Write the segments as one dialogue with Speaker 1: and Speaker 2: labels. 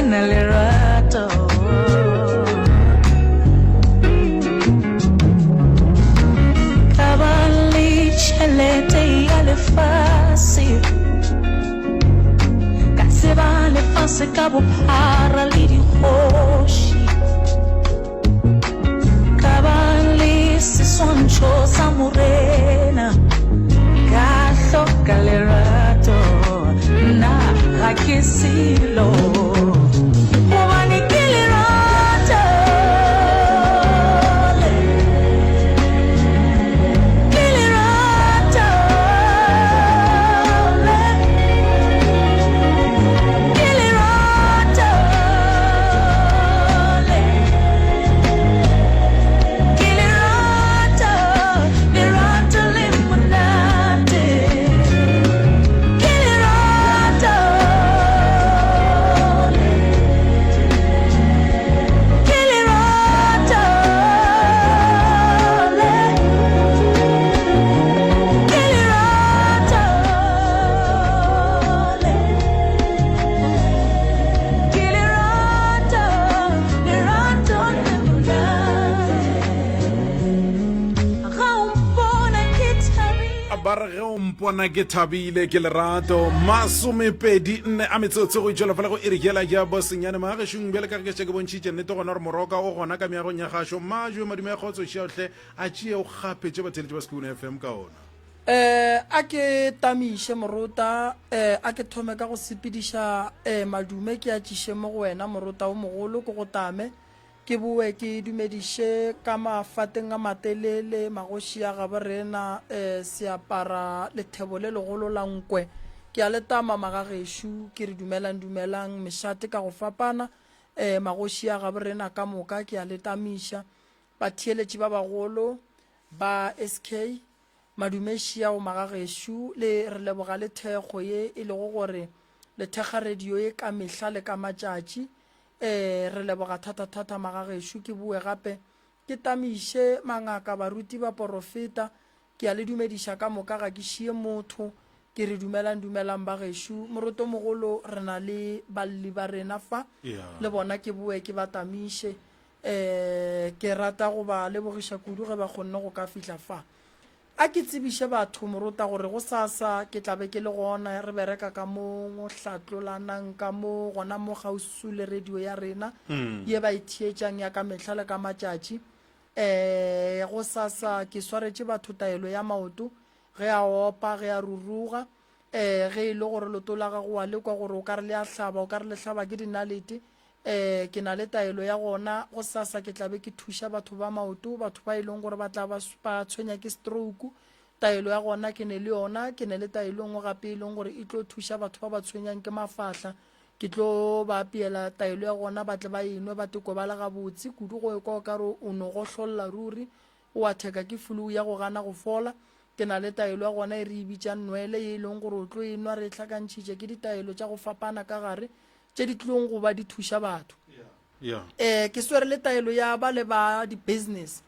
Speaker 1: Na lerato. Ka ba le tšhelete ya lefase, ka tseba lefase ka bophara le dikgoši, ka ba le seswantšho sa Morena, ka hloka lerato, nna ga ke selo. Gobane ke lerato le, ke lerato le, ke lerato le, ke lerato, lerato le monate, ke lerato le, ke lerato le, ke lerato le, ke lerato, lerato le monate. Ga o mpona ke thabile.
Speaker 2: Ba re ge o mpona ke thabile ke lerato. Masomepedi nne a metsotso go itšwela fela go iri yela ya bosenyane magešong bjale ka ge ke še ke bontšhitše nnete gona gore moroka o gona ka meagong ya gašo majwe madume a kgotso šiaohle a tšee o kgapetše batheeletši ba Sekhukhune FM ka ona.
Speaker 3: Eh, a ke tamiše morota, eh, a ke thome ka go sepediša eh, madume ke a tšiše mo go wena morota o mogolo ke go tame. Ke boe ke dumediše ka mafateng a matelele magoši a gabo rena eh, seapara lethebo le legolo la nkwe. Ke a le tama magagešo, ke re dumelang dumelang mešate ka go fapana eh, magoši a gabo rena ka moka ke a le tamiša. Batheeletši ba bagolo ba SK, madumeši ao magagešo le re leboga le thekgo ye e lego gore le thekga radio ye ka mehla le ka matšatši. Ee, re leboga thatathata magagešo. Ke boe gape ke tamiše mangaka, baruti, baporofeta. Ke a le dumediša ka moka, ga ke šie motho. Ke re dumelang, dumelang bagešo. Morotomogolo, re na le balli ba rena fa, le bona ke boe ke ba tamiše. Ee, ke rata go ba lebogiša kudu ge ba kgonne go ka fihla fa. A ke tsebiše batho morota gore gosasa ke tla be ke le gona, re bereka ka mo hlatlolanang ka mo gona mo kgauswi le radio ya rena ye ba e theetšang ya ka mehla le ka matšatši. Um gosasa ke swaretše batho taelo ya maoto ge a opa, ge a ruruga, um ge e le gore leoto la gago wa le kwa gore o ka re le a hlaba, o ka re le hlaba ke dinalete, Ee, ke na le taelo ya gona. Gosasa ke tla be ke thuša batho ba maoto, batho ba e leng gore ba tla ba, ba tshwenya ke stroke. Taelo ya gona ke ne le yona. Ke ne le taelo e nngwe gape e leng gore e tlo thuša batho ba ba tshwenyang ke mafahla. Ke tlo ba apeela taelo ya gona ba tle ba e nwe ba tekwe ba le gabotse kudu go ekwa o ka re o no gohlolla ruri, o a theka ke flu ya go gana go fola. Ke na le taelo ya gona e re e bitšang nwele ye e leng gore o tlo e nwa re e hlakantšhitše ke ditaelo tša go fapana ka gare tše di tlilong go ba di thuša batho.
Speaker 2: Yeah.
Speaker 3: Eh, ke swere le taelo ya ba le ba di-business.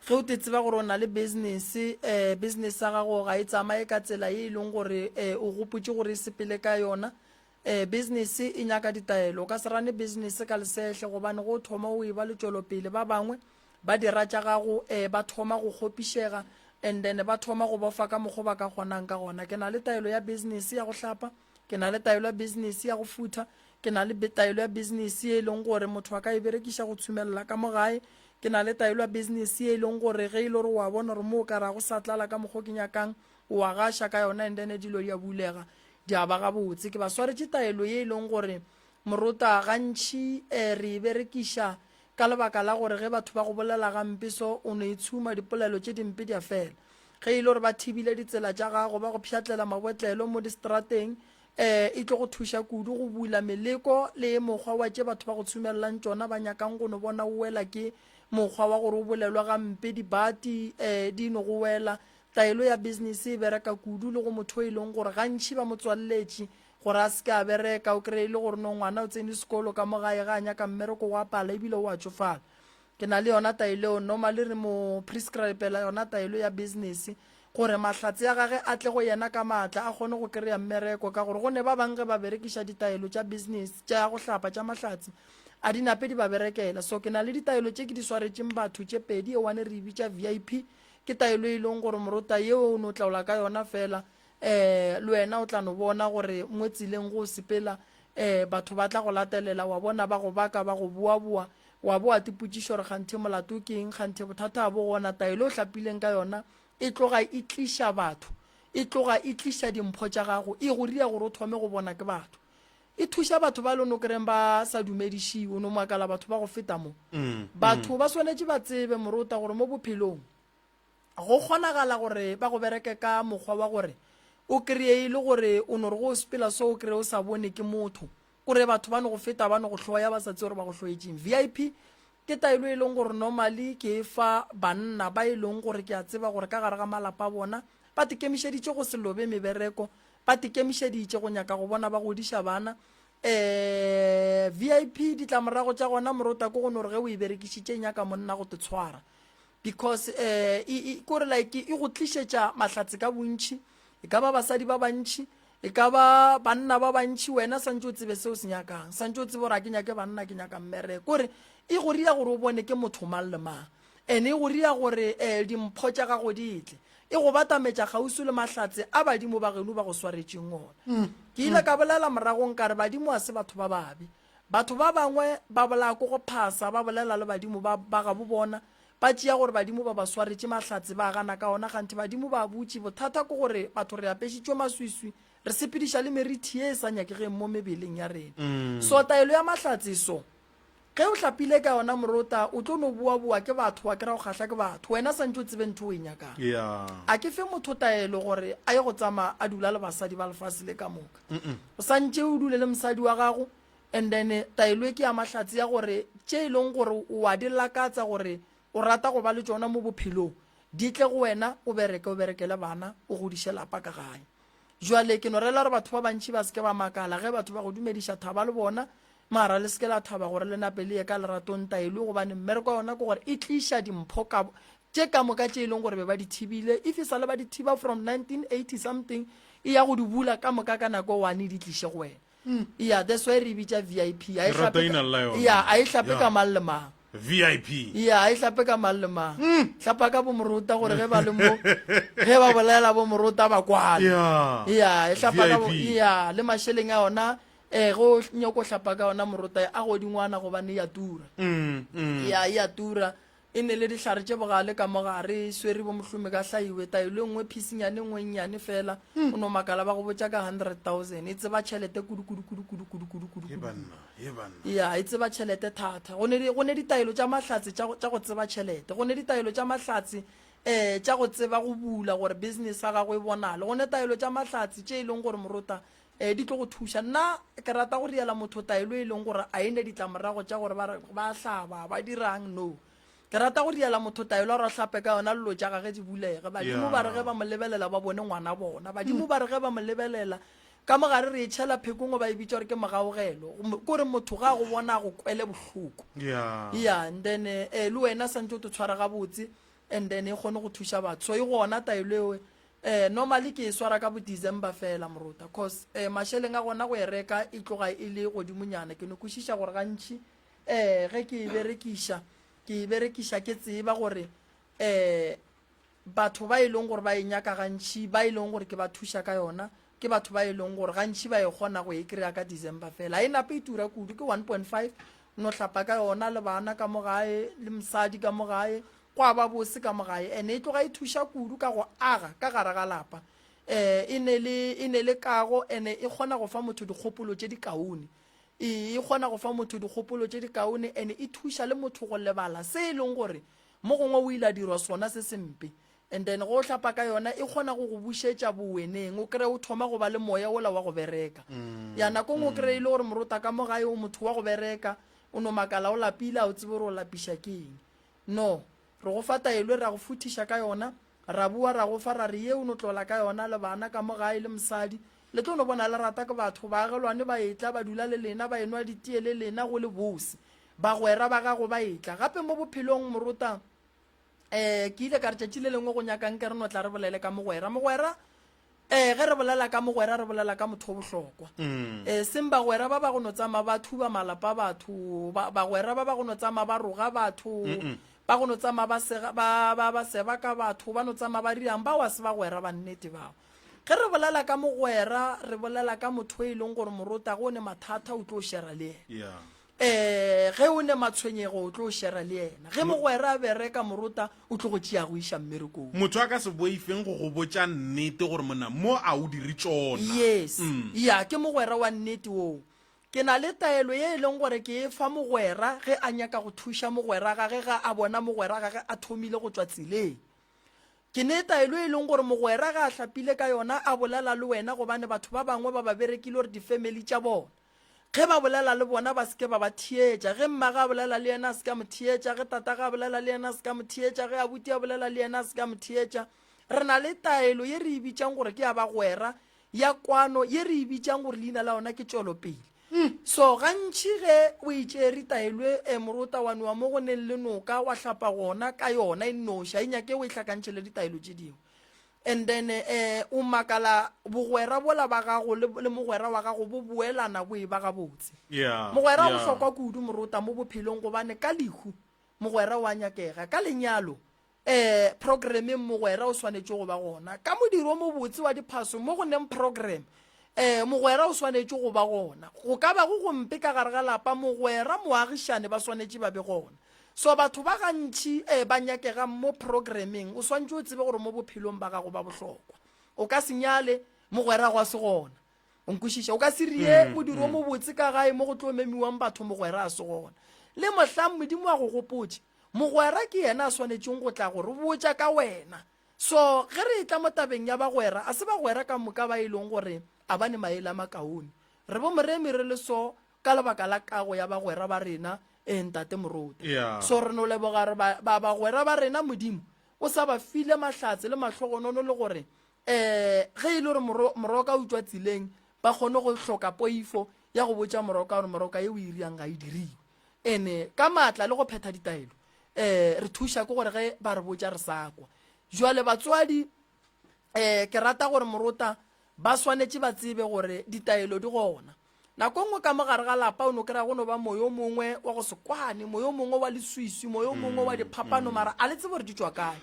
Speaker 3: Ge o te tseba gore o na le business, eh, business ya gago ga e tsamaye ka tsela ye e leng gore eh, o gopotše gore e sepele ka yona. Eh, business e nyaka ditaelo. O ka se rane business ka lesehle gobane go thoma o e ba le tšwelopele ba bangwe ba dira tša gago eh, ba thoma go kgopišega and then ba thoma go bofa ka mokgo ba ka kgonang ka gona. Ke na le taelo ya business ya go hlapa. Ke na le taelo ya business ya go futha. Ke na le taelo ya business ye e leng gore motho a ka e berekiša go tshumelela ka mo gae. Ke na le taelo ya business ye e leng gore ge e le gore wa bona gore mo o ka re ga go sa tlala ka mokgo ke nyakang, o a gaša ka yona and then dilo di a bulega, di a ba gabotse. Ke ba swaretše taelo ye e leng gore morota gantši um re e berekiša ka lebaka la gore ge batho ba go bolela gampe so o no e tshuma dipolelo tše dimpe di a fela. Ge e le gore ba thibile ditsela tša gago, ba go pšhatlela mabotlelo mo distrateng, um e tlo go thuša kudu go bula meleko le mokgwa wa tše batho ba go tshumelelang tšona ba nyakang go no bona o wela ke mokgwa wa gore o bolelwe gampe, dibati um di no go wela. Taelo ya business e bereka kudu le go motho o e leng gore gantši ba mo tswalletše gore a se ke a bereka, o kry-e e le gore no ngwana o tsene sekolo ka mo gae ga a nyaka mmereko wa pala ebile o a tšofala. Ke na le yona taelo eo, normally re mo prescribela yona taelo ya business. gore mahlatse a gage a tle go yena ka maatla a kgone go kry-a mmereko ka gore go ne ba bang ge ba berekiša ditaelo tša business tša go hlapa tša mahlatse a di nape di ba berekela. So ke na le ditaelo tše ke di swaretšeng batho tše pedi, e one re e bitša VIP, ke taelo e leng gore morota yeo o no tlaola ka yona fela um le wena o tla no bona gore mo tseleng go sepela um batho ba tla go latelela wa bona ba go baka ba go boaboa wa bo wa tipotšišo gore kganthe molato ke eng kganthe bothata bo gona. Taelo o hlapileng ka yona e tloga e tliša batho, e tloga e tliša dimpho tša gago, e go ria gore o thome go bona ke batho. E thuša batho ba le no kreng ba sa dumedišiwe, o no makala batho ba go feta mo. Batho ba swanetše ba tsebe morota gore mo bophelong go kgonagala gore ba go bereke ka mokgwa wa gore o kreye e le gore o no re go o sepela so o kreye o sa bone ke motho. Kore batho ba no go feta ba no go hloya ba sa tsebe gore ba go hloetšeng. VIP ke taelo e leng gore normally ke e fa banna ba e leng gore ke a tseba gore ka gare ga malapa a bona ba tekemišeditše go se lobe mebereko, ba tekemišeditše go nyaka go bona ba godiša bana. Um VIP ditlamorago tša gona morota ke go no re ge o e berekišitše e nyaka monna go te tshwara because um e, e, kore like e go tlišetša mahlatse ka bontši, e ka ba basadi ba bantši, e ka ba banna ba bantši, wena santše o tsebe seo se nyakang, santše o tsebe gore a ke nyake banna, ke nyaka mmereko. Kore e go ria gore o bone ke motho mang le mang, and e go ria gore um dimpho tša gago di tle, e go batametša kgauswi le mahlatse a badimo ba geno ba go swaretšeng ona. Ke ile ka bolela moragong ka re badimo a se batho ba babe. Batho ba bangwe ba bolaya ko go phasa, ba bolela le badimo ba, ba gabo bona, ba tšea gore badimo ba ba swaretše mahlatse, ba gana ka ona, kganthe badimo ba butše. Bothata ke gore batho re apešitšwe maswiswi, re sepediša le merithi ye e sa nyakegeng mo mebeleng ya rena. So taelo ya mahlatse so, ge o hlapile ka yona morota, o tlo no boaboa ke batho, wa kry-a go kgahla ke batho, wena santše o tsebe ntho o e nyakang.
Speaker 2: Yeah.
Speaker 3: A ke fe motho taelo gore a ye go tsamaya a dula le basadi ba lefase le ka moka. O santše o dule le mosadi wa gago and then taelo e ke ya mahlatse ya gore tše e leng gore o a di lakatsa gore o rata go ba le tšona mo bophelong di tle go wena, o bereke, o berekele bana, o godiše lapa ka gae. Jwale ke no rela gore batho ba bantši ba se ke ba makala ge batho ba go dumediša thaba le bona, mara le se ke la thaba gore le nape le ye ka leratong taelo, gobane mmereko wa yona ke gore e tliša dimpho ka tše ka moka tše e leng gore be ba di thibile, if e sa le ba di thiba from 1980 something, e ya go di bula ka moka ka nako one e di tliše go wena. Yeah, that's why re e bitša VIP. A e
Speaker 2: Ke rata
Speaker 3: hlape
Speaker 2: ina
Speaker 3: ka,
Speaker 2: la yona.
Speaker 3: yeah, a e hlape
Speaker 2: Yeah.
Speaker 3: ka mang le mang.
Speaker 2: VIP.
Speaker 3: Yeah, a e hlape ka mang le mang. Hlapa ka bomorota gore ge ba le mo, ge ba bolela bomorota ba kwane.
Speaker 2: Yeah.
Speaker 3: Yeah, e hlapa ka bo,
Speaker 2: VIP.
Speaker 3: yeah, le mašeleng a yona eh go nyoko hlapa ka yona morota a godingwana gobane ya tura. Yeah, e a tura. E ne le dihlare tše bogale ka mo gare, e swere bo mohlome ka hlaiwe, taelo e nngwe phisinyane e nngwe e nnyane fela, o no makala ba go botša ka 100,000. E tseba tšhelete kudu kudu kudu kudu kudu kudu kudu
Speaker 2: Ye
Speaker 3: kudu.
Speaker 2: banna, ye banna.
Speaker 3: Ya, e tseba tšhelete thata. Go ne go ne ditaelo tša mahlatse tša go, tša go tseba tšhelete. Go ne ditaelo tša mahlatse eh tša go tseba go bula gore business ya gago e bonale. Go ne taelo tša mahlatse tše e leng gore morota eh di tlo go thuša. Nna ke rata go riela motho taelo e leng gore a e ne ditlamorago tša gore ba re ba hlaba, ba dirang, no. Ke rata go riela motho taelo a re a hlape ka yona llo tša gage di bulege. Badimo ba re ge ba mo lebelela ba bone ngwana bona. Badimo ba re ge ba mo lebelela ka mo gare re e tšhela phekong ba e bitša gore ke mogaogelo. Ke gore motho ga a go bona a go kwele bohloko. Yeah, and then eh le wena santse o te tshwara gabotse and then e kgone go thuša batho. So e gona taelo eo. Eh normally ke e swara ka bo December fela morota cause eh mašeleng a gona go e reka e tloga e le godimonyana. Ke no kwešiša gore gantši eh ge ke e berekiša ke e berekiša ke tseba gore eh batho ba e leng gore ba e nyaka gantši ba e leng gore ke ba thuša ka yona ke batho ba e leng gore gantši ba e kgona go e kry-a ka December fela. E nape e tura kudu ke 1.5 no hlapa ka yona le bana ka mo gae le mosadi ka mo gae Gwa ba bose ka mo gae ene e tloga e thuša kudu ka go aga ka gare ga lapa. E, e ne le, e ne le kago ene e kgona go fa motho dikgopolo tše dikaone. E, e kgona go fa motho dikgopolo tše dikaone ene e thuša le motho go lebala se e leng gore mo gongwe o ile a dirwa sona se sempe. And then go hlapa ka yona e kgona go go bušetša boweneng, o kry-e o thoma go ba le moya wola wa go bereka. Ya nako nngwe o kry-e e le gore morota ka mo gae o motho wa go bereka, o no makala o lapile a o tsebe gore o lapiša ke eng. No. Re go fa taelo e ra go futhiša ka yona, ra boa ra go fa ra re ye o no tlola ka yona le bana ka mo gae le mosadi. Le tlo no bona le rata ke batho, baagelwane ba etla ba dula le lena ba enwa ditee le lena go le bose. Bagwera ba gago ba etla. Gape mo bophelong morota. Um ke ile ka re tšatši le lengwe go nyaka nke re no tla re bolele ka mogwera. Mogwera, um ge re bolela ka mogwera re bolela ka motho o bohlokwa. Um seng bagwera ba ba go no tsamaya ba thuba malapa a batho, ba, bagwera ba ba go no tsamaya ba roga batho, ba go no tsamaya ba sega, ba, ba, ba seba ka batho, ba no tsamaya ba dirang, bao a se bagwera ba nnete bao. Ge re bolela ka mogwera re bolela ka motho e leng gore morota ge o ne mathata o tlo shera le yena.
Speaker 2: Yeah.
Speaker 3: Eh, ge o ne matshwenyego o tlo shera le yena. Ge mogwera a bereka morota o tlo go tšea go iša mmerekong.
Speaker 2: Motho a ka se boifeng go go botša nnete gore monna mo a o dire tšona.
Speaker 3: Yes. Ya, ke mogwera wa nnete oo. Ke na le taelo ye e leng gore ke e fa mogwera ge a nyaka go thuša mogwera gage ga a bona mogwera gage a thomile go tšwa tseleng. Ke ne taelo e leng gore mogwera ge a hlapile ka yona a bolela le wena gobane batho ba bangwe ba ba berekile gore difamily tša bona ge ba bolela le bona ba se ke ba ba theetša. Ge mmage a bolela le yena a se ke a mo theetša, ge tatage a bolela le yena a se ke a mo theetša, ge abuti a bolela le yena a se ke a mo theetša. Re na le taelo ye re e bitšang gore ke ya bagwera ya kwano ye re e bitšang gore leina la yona ke tšwelopele. So gantši ge o e tšere taelo e morota wa nowa mo go neng le noka wa hlapa gona ka yona e nnoši, ga e nyake o e hlakantšhe le ditaelo tše dingwe. And then eh, o makala bogwera bola ba gago le, le mogwera wa gago bo boelana bo e ba gabotse.
Speaker 2: Yeah,
Speaker 3: Mogwera o
Speaker 2: yeah.
Speaker 3: bohlokwa kudu morota mo bophelong gobane ka lehu mogwera o a nyakega, ka lenyalo Eh, programmeng mogwera o swanetše go ba gona. Ka modiro o mobotse wa diphaso mo go neng program, eh, mogwera o swanetše go ba gona. Go ka ba go gompe ka gare ga lapa, mogwera, moagišane ba swanetše ba be gona. So batho ba gantši eh, ba nyakegang mo programmeng, o swanetše o tsebe gore mo bophelong ba gago ba bohlokwa. O ka se nyale, mogwera gwa se gona. O nkwešiša? O ka se rie modiro o mobotse ka gae mo go tlo memiwang batho mogwera a se gona. Le mohlang Modimo a go gopotše, Mogwera ke yena a swanetšeng go tla go re botša ka wena. So, ge re etla mo tabeng ya bagwera, a se bagwera ka moka ba e leng gore a ba ne maele a makaone. Re bo Moremi re le so ka lebaka la kago ya bagwera ba rena, ee, Ntate Moruti.
Speaker 2: Yeah.
Speaker 3: So re no leboga re ba, ba, bagwera ba rena Modimo o sa ba file mahlatse le mahlogonono le gore um ge e le gore moro, moroka o tšwa tseleng ba kgone go hloka poifo ya go botša moroka gore moroka ye o e riang ga e diriwe. Ene ka maatla le go phetha ditaelo um re thuša ke gore ge ba re botša re sa kwa. Jwale batswadi um ke rata gore morota ba swanetše ba tsebe gore ditaelo di gona. Nako nngwe ka mo gare ga lapa o no kry-a go no ba moyo mongwe wa go se kwane, moyo mongwe wa leswiswi, moyo mongwe wa diphapano, mara a le tsebe gore di tšwa kae.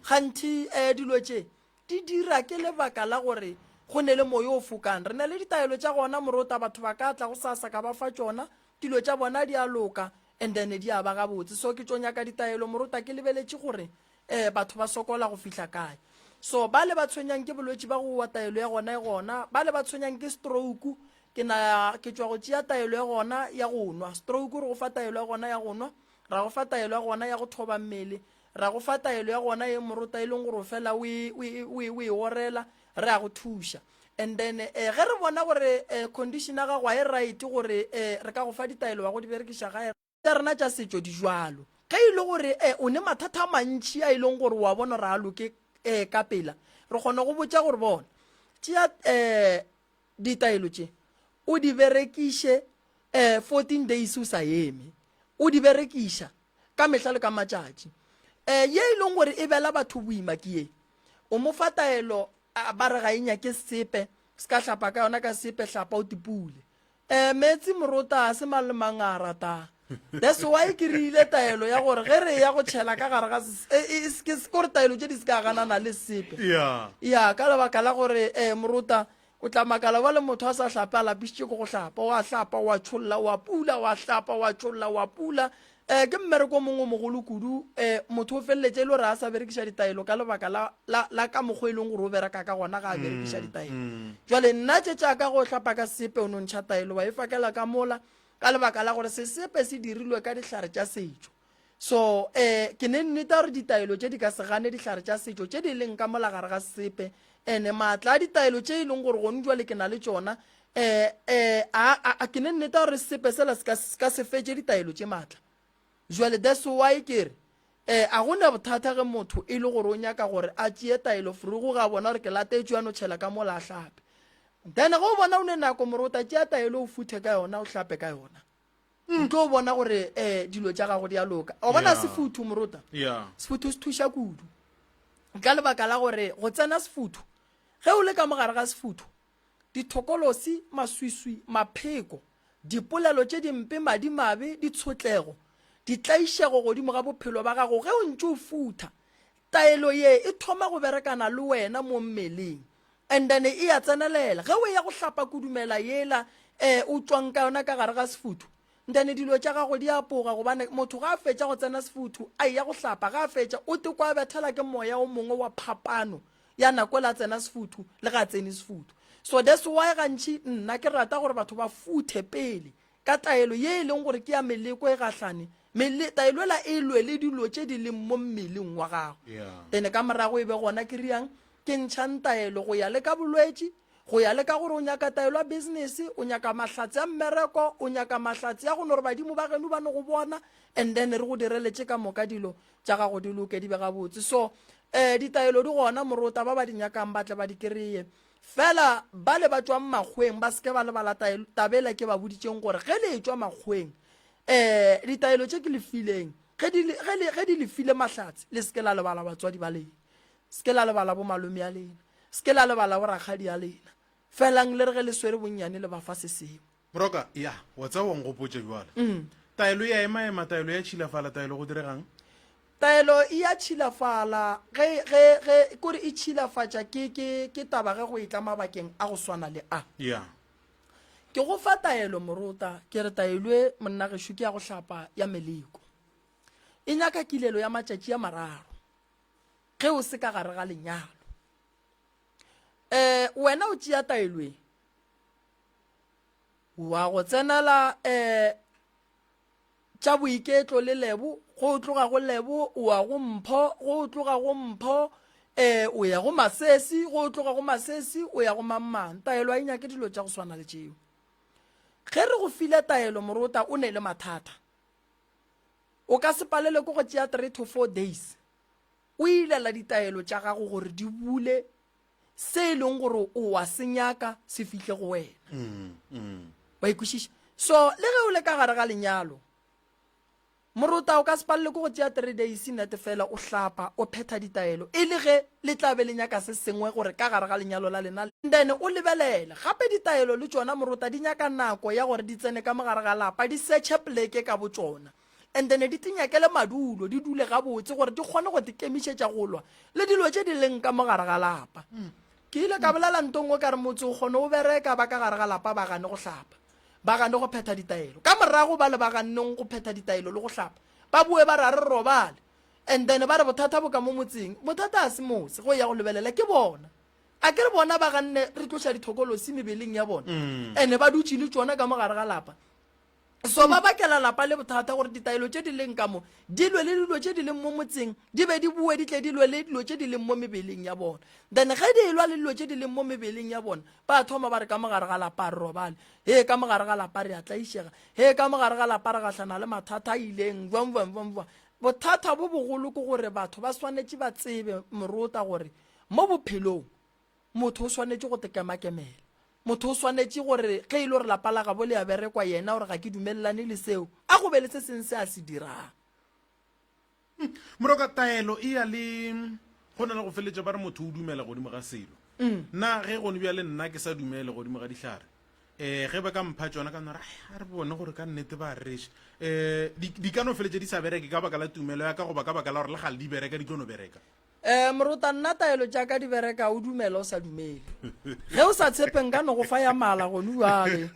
Speaker 3: Kganthi um dilo tše Di dira ke lebaka la gore go ne le moyo o fokang. Re na le ditaelo tša gona morota, batho ba ka tla gosasa ka ba fa tšona, dilo tša bona di a loka and then di a ba gabotse. So ke tšo nyaka ditaelo morota ke lebeletše gore eh batho ba sokola go fihla kae. So bale ba tshwenyang ke bolwetši ba go wa taelo ya gona e gona, bale ba tshwenyang ke stroke ke na ke tšwa go tšea taelo ya gona ya go nwa. Stroke re go fa taelo ya gona ya go nwa, ra go fa taelo ya gona ya go thoba mmele, Ra go fa taelo ya gona ye morota e leng gore o fela o e, o e, o e, o e orela, re a go thuša. And then eh, ge re bona gore eh, condition ya gago ga e right gore eh, re ka go fa ditaelo wa go di berekiša gae, tša rena tša setšo di jwalo. Ge e le gore eh, o ne mathata a mantši a e leng gore wa bona gore a loke eh, ka pela, re kgona go botša gore bona tšea eh, ditaelo tše o di berekiše eh, 14 days o sa eme o di berekiša ka mehla le ka matšatši. Um ye e leng gore e bela batho boima ke ye, o mo fa taelo ba re ga e nyake sepe, se ka hlapa ka yona ka sepe, hlapa o tipule. Um meetse morota a se mang le mang a ratang. That's why ke rile taelo ya gore ge re ya go tšhela ka gare ga e, e, ke gore taelo tše di se ka ganana le sepe. Ya ka lebaka la gore um morota O tla makala bjale motho a sa hlape a lapišitše ke go hlapa, o a hlapa, o a tšholla, o a pula, o a hlapa, o a tšholla, o a pula. Um ke mmereko o mongwe o mogolo kudu. Um motho o feleletše e le gore a sa berekiša ditaelo ka lebaka la, la, la ka mokgwa e leng gore o bereka ka gona ga a berekiša ditaelo. Jwale nna tše tša ka go hlapa ka sesepe o no ntšha taelo wa e fakela ka mola ka lebaka la gore sesepe se dirilwe ka dihlare tša setšo. So eh ke ne nneta gore ditaelo tše di ka se gane dihlare tša setšo tše di leng ka mola gare ga sepe ene maatla a ditaelo tše e leng gore gone jwale ke na le tšona eh eh a a ke ne nneta gore sepe sela se ka se ka se fetše ditaelo tše maatla. Jwale that's why ke re eh a go na bothata ge motho e le gore o nyaka gore a tšee taelo frugu ga bona gore ke latetšwe a no tšhela ka mola a hlape. Then ge o bona o ne nako more o ta tšea taelo o futhe ka yona o hlape ka yona. O tlo bona gore um dilo tša gago di a loka. O bona
Speaker 2: Yeah.
Speaker 3: sefuthu morota?
Speaker 2: Yeah.
Speaker 3: Sefuthu se thuša kudu. Ka lebaka la gore go tsena sefuthu, ge o le ka mogare ga sefuthu, dithokolosi, maswiswi, mapheko, dipolelo tše dimpe, madimabe, ditshotlego, ditlaišego godimo ga bophelo ba gago ge o ntše o futha, taelo ye e thoma go berekana le wena mo mmeleng and then e ya tsenelela. Ge o eya go hlapa kudumela yela um o tšwang ka yona ka gare ga sefuthu, then dilo tša gago di apoga gobane motho ga a fetša go tsena sefuthu a eya go hlapa, ga a fetša o tekwa a bethela ke moya o mongwe wa phapano ya nako la tsena sefuthu le ga tsene sefuthu. So that's why gantši nna ke rata gore batho ba futhe pele ka taelo ye e leng gore ke ya meleko e gahlane mele, taelo ela e lwe le dilo tše di leng mo mmeleng wa gago.
Speaker 2: Yeah.
Speaker 3: Then ka morago e be gona ke riang ke ntšhang taelo go ya le ka bolwetši, go ya le ka gore o nyaka taelo ya business, o nyaka mahlatse a mmereko, o nyaka mahlatse a go no re badimo ba geno ba no go bona, and then re go direle tše ka moka dilo tša gago di loke di be gabotse. So um ditaelo di gona morota, ba ba di nyakang ba tle ba di kry-e. Fela bale ba tšwang makgweng ba seke ba lebala tabela ke ba boditšeng gore ge le etšwa makgweng um ditaelo tše ke le fileng ge di ge di le file mahlatse le seke la lebala batswadi ba lena, seke la lebala bo malome ya lena, seke la lebala bo rakgadi ya lena. Felang le re ge le swere bonnyane le ba fa se sengwe.
Speaker 2: Moroka, Ya, wa tseba wa nkgopotša bjale. Taelo e a ema-ema, taelo e a tšhilafala, taelo go direga'ng?
Speaker 3: Taelo e a tšhilafala ge, ge, ge, kore e tšhilafatša ke, ke, ke taba ge go etla mabakeng a go swana le a.
Speaker 2: Ya.
Speaker 3: Ke go fa taelo, morota, ke re taelo e, monna gešo, ke ya go hlapa ya meleko. E nyaka kilelo ya matšatši a mararo ge o se ka gare ga lenyalo. Um wena o tšea taelo e, wa go tsenela um tša boiketlo le Lebo, go tloga go Lebo o ya go Mpho, go tloga go Mpho um o ya go Masesi, go tloga go Masesi o ya go mangmang. Taelo a e nyake dilo tša go swana le tšeo. Ge re go file taelo morota o ne le mathata, o ka se palele ke go tšea 3 to 4 days o ilela ditaelo tša gago gore di bule se e leng gore o wa se nyaka se fihle go wena.
Speaker 2: Mm, mm.
Speaker 3: Wa ikwešiša? So le ge o le ka gare ga lenyalo, morota o ka se palele ke go tšea 3 days nete fela o hlapa o phetha ditaelo e le ge le tla be le nyaka se sengwe gore ka gare ga lenyalo la lena. Then o lebelele gape ditaelo le tšona morota di nyaka nako ya gore di tsene ka mogare ga lapa di searche pleke ka botšona. And then di tinyakele madulo, di dule gabotse gore di kgone go tikemišetša go lwa le dilo tše di leng ka mo gare ga lapa. Ke ile ka bolela ntong o ka re motse o kgone o bereka ba ka gare ga lapa ba gane go hlapa, ba gane go phetha ditaelo. Ka morago ba le ba ganneng go phetha ditaelo le go hlapa ba boe ba re a re robale. And then ba re bothata bo ka mo motseng. Bothata a se motse go ya go lebelela ke bona. A ke re bona ba ganne re tloša dithokolosi mebeleng ya bona and ba dutše le tšona ka mo gare ga lapa. So ba bakela lapa le bothata gore ditaelo tše di leng ka mo di lwe le dilo tše di leng mo motseng, di be di boe di tle di lwe le dilo tše di leng mo mebeleng ya bona. Then ge di elwa le dilo tše di leng mo mebeleng ya bona, ba thoma ba re ka mogare ga lapa re robale, he ka mogare ga lapa re a tlaišega, he ka mogare ga lapa re gahlana le mathata a ileng, bjang bjang bjang bjang. Bothata bo bogolo ke gore batho ba swanetše ba tsebe morota gore mo bophelong Motho o swanetše go tekemakemela. Motho o swanetše gore ge e le gore lapa la gabo le a berekwa yena gore ga ke dumelelane le seo, a go be le se sengwe se a se dirang.
Speaker 2: Moroka, taelo e ya le go na le go feletša ba re motho o dumela godimo ga selo. Na ge gone bjale nna ke sa dumele godimo ga dihlare, um ge ba ka mpha tšona ka no re a re bone gore ka nnete ba rereša, um di ka no feletša di sa bereke ka baka la tumelo ya ka goba ka baka la gore le gale di bereka di tlo no bereka.
Speaker 3: Eh, morota nna taelo tša ka di bereka o dumela o sa dumele. Ge o sa tshepe nka no go fa ya mala gone jwale.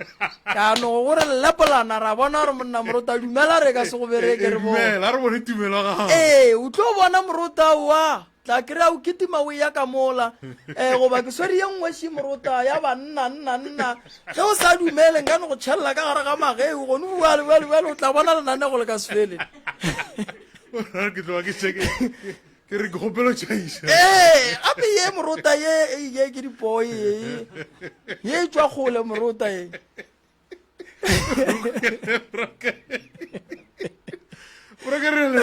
Speaker 3: Ka no go re lepolana ra bona gore monna morota dumela re ka se go bereke re bone.
Speaker 2: Dumela re bone tumelo ga gago.
Speaker 3: Ee, o tlo bona morota wa tla kry-a o kitima o ya ka mola um goba ke swere ye nngwe še morota ya banna nna nna ge o sa dumele nka no go tšhelela ka gare ga mageu gone bjale bjale bjale o tla bona lenanego le ka se fele.
Speaker 2: Ke tloga ke cheke Ke re ke kgopelo tšhaiša.
Speaker 3: Ee, gape ye morota ye ye ke dipoo ye. Ye e tšwa kgole morota ye.
Speaker 2: Bro ke re le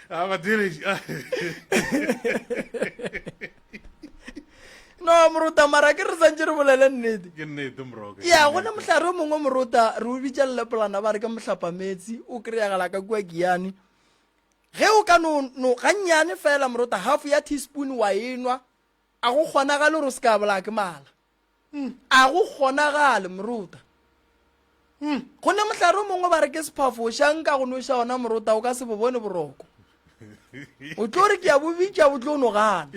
Speaker 2: Ah, batheeletši.
Speaker 3: No morota. Morota mara ke re santše re bolele nnete.
Speaker 2: Ke nnete Moroka.
Speaker 3: Ya go ne mohlare o mongwe Morota re o bitša llepolana ba re ke mohlapametsi o kry-agala ka kua Giyani. Ge o ka no no gannyane fela Morota half ya teaspoon wa enwa a go kgonagale gore o se ka bolaya ke mala. A go kgonagale Morota. Go ne mohlare o mongwe ba re ke sephafoša nka go nweša ona Morota o ka se bo bone boroko. O tlo re ke a bo bitša bo tlo no gana.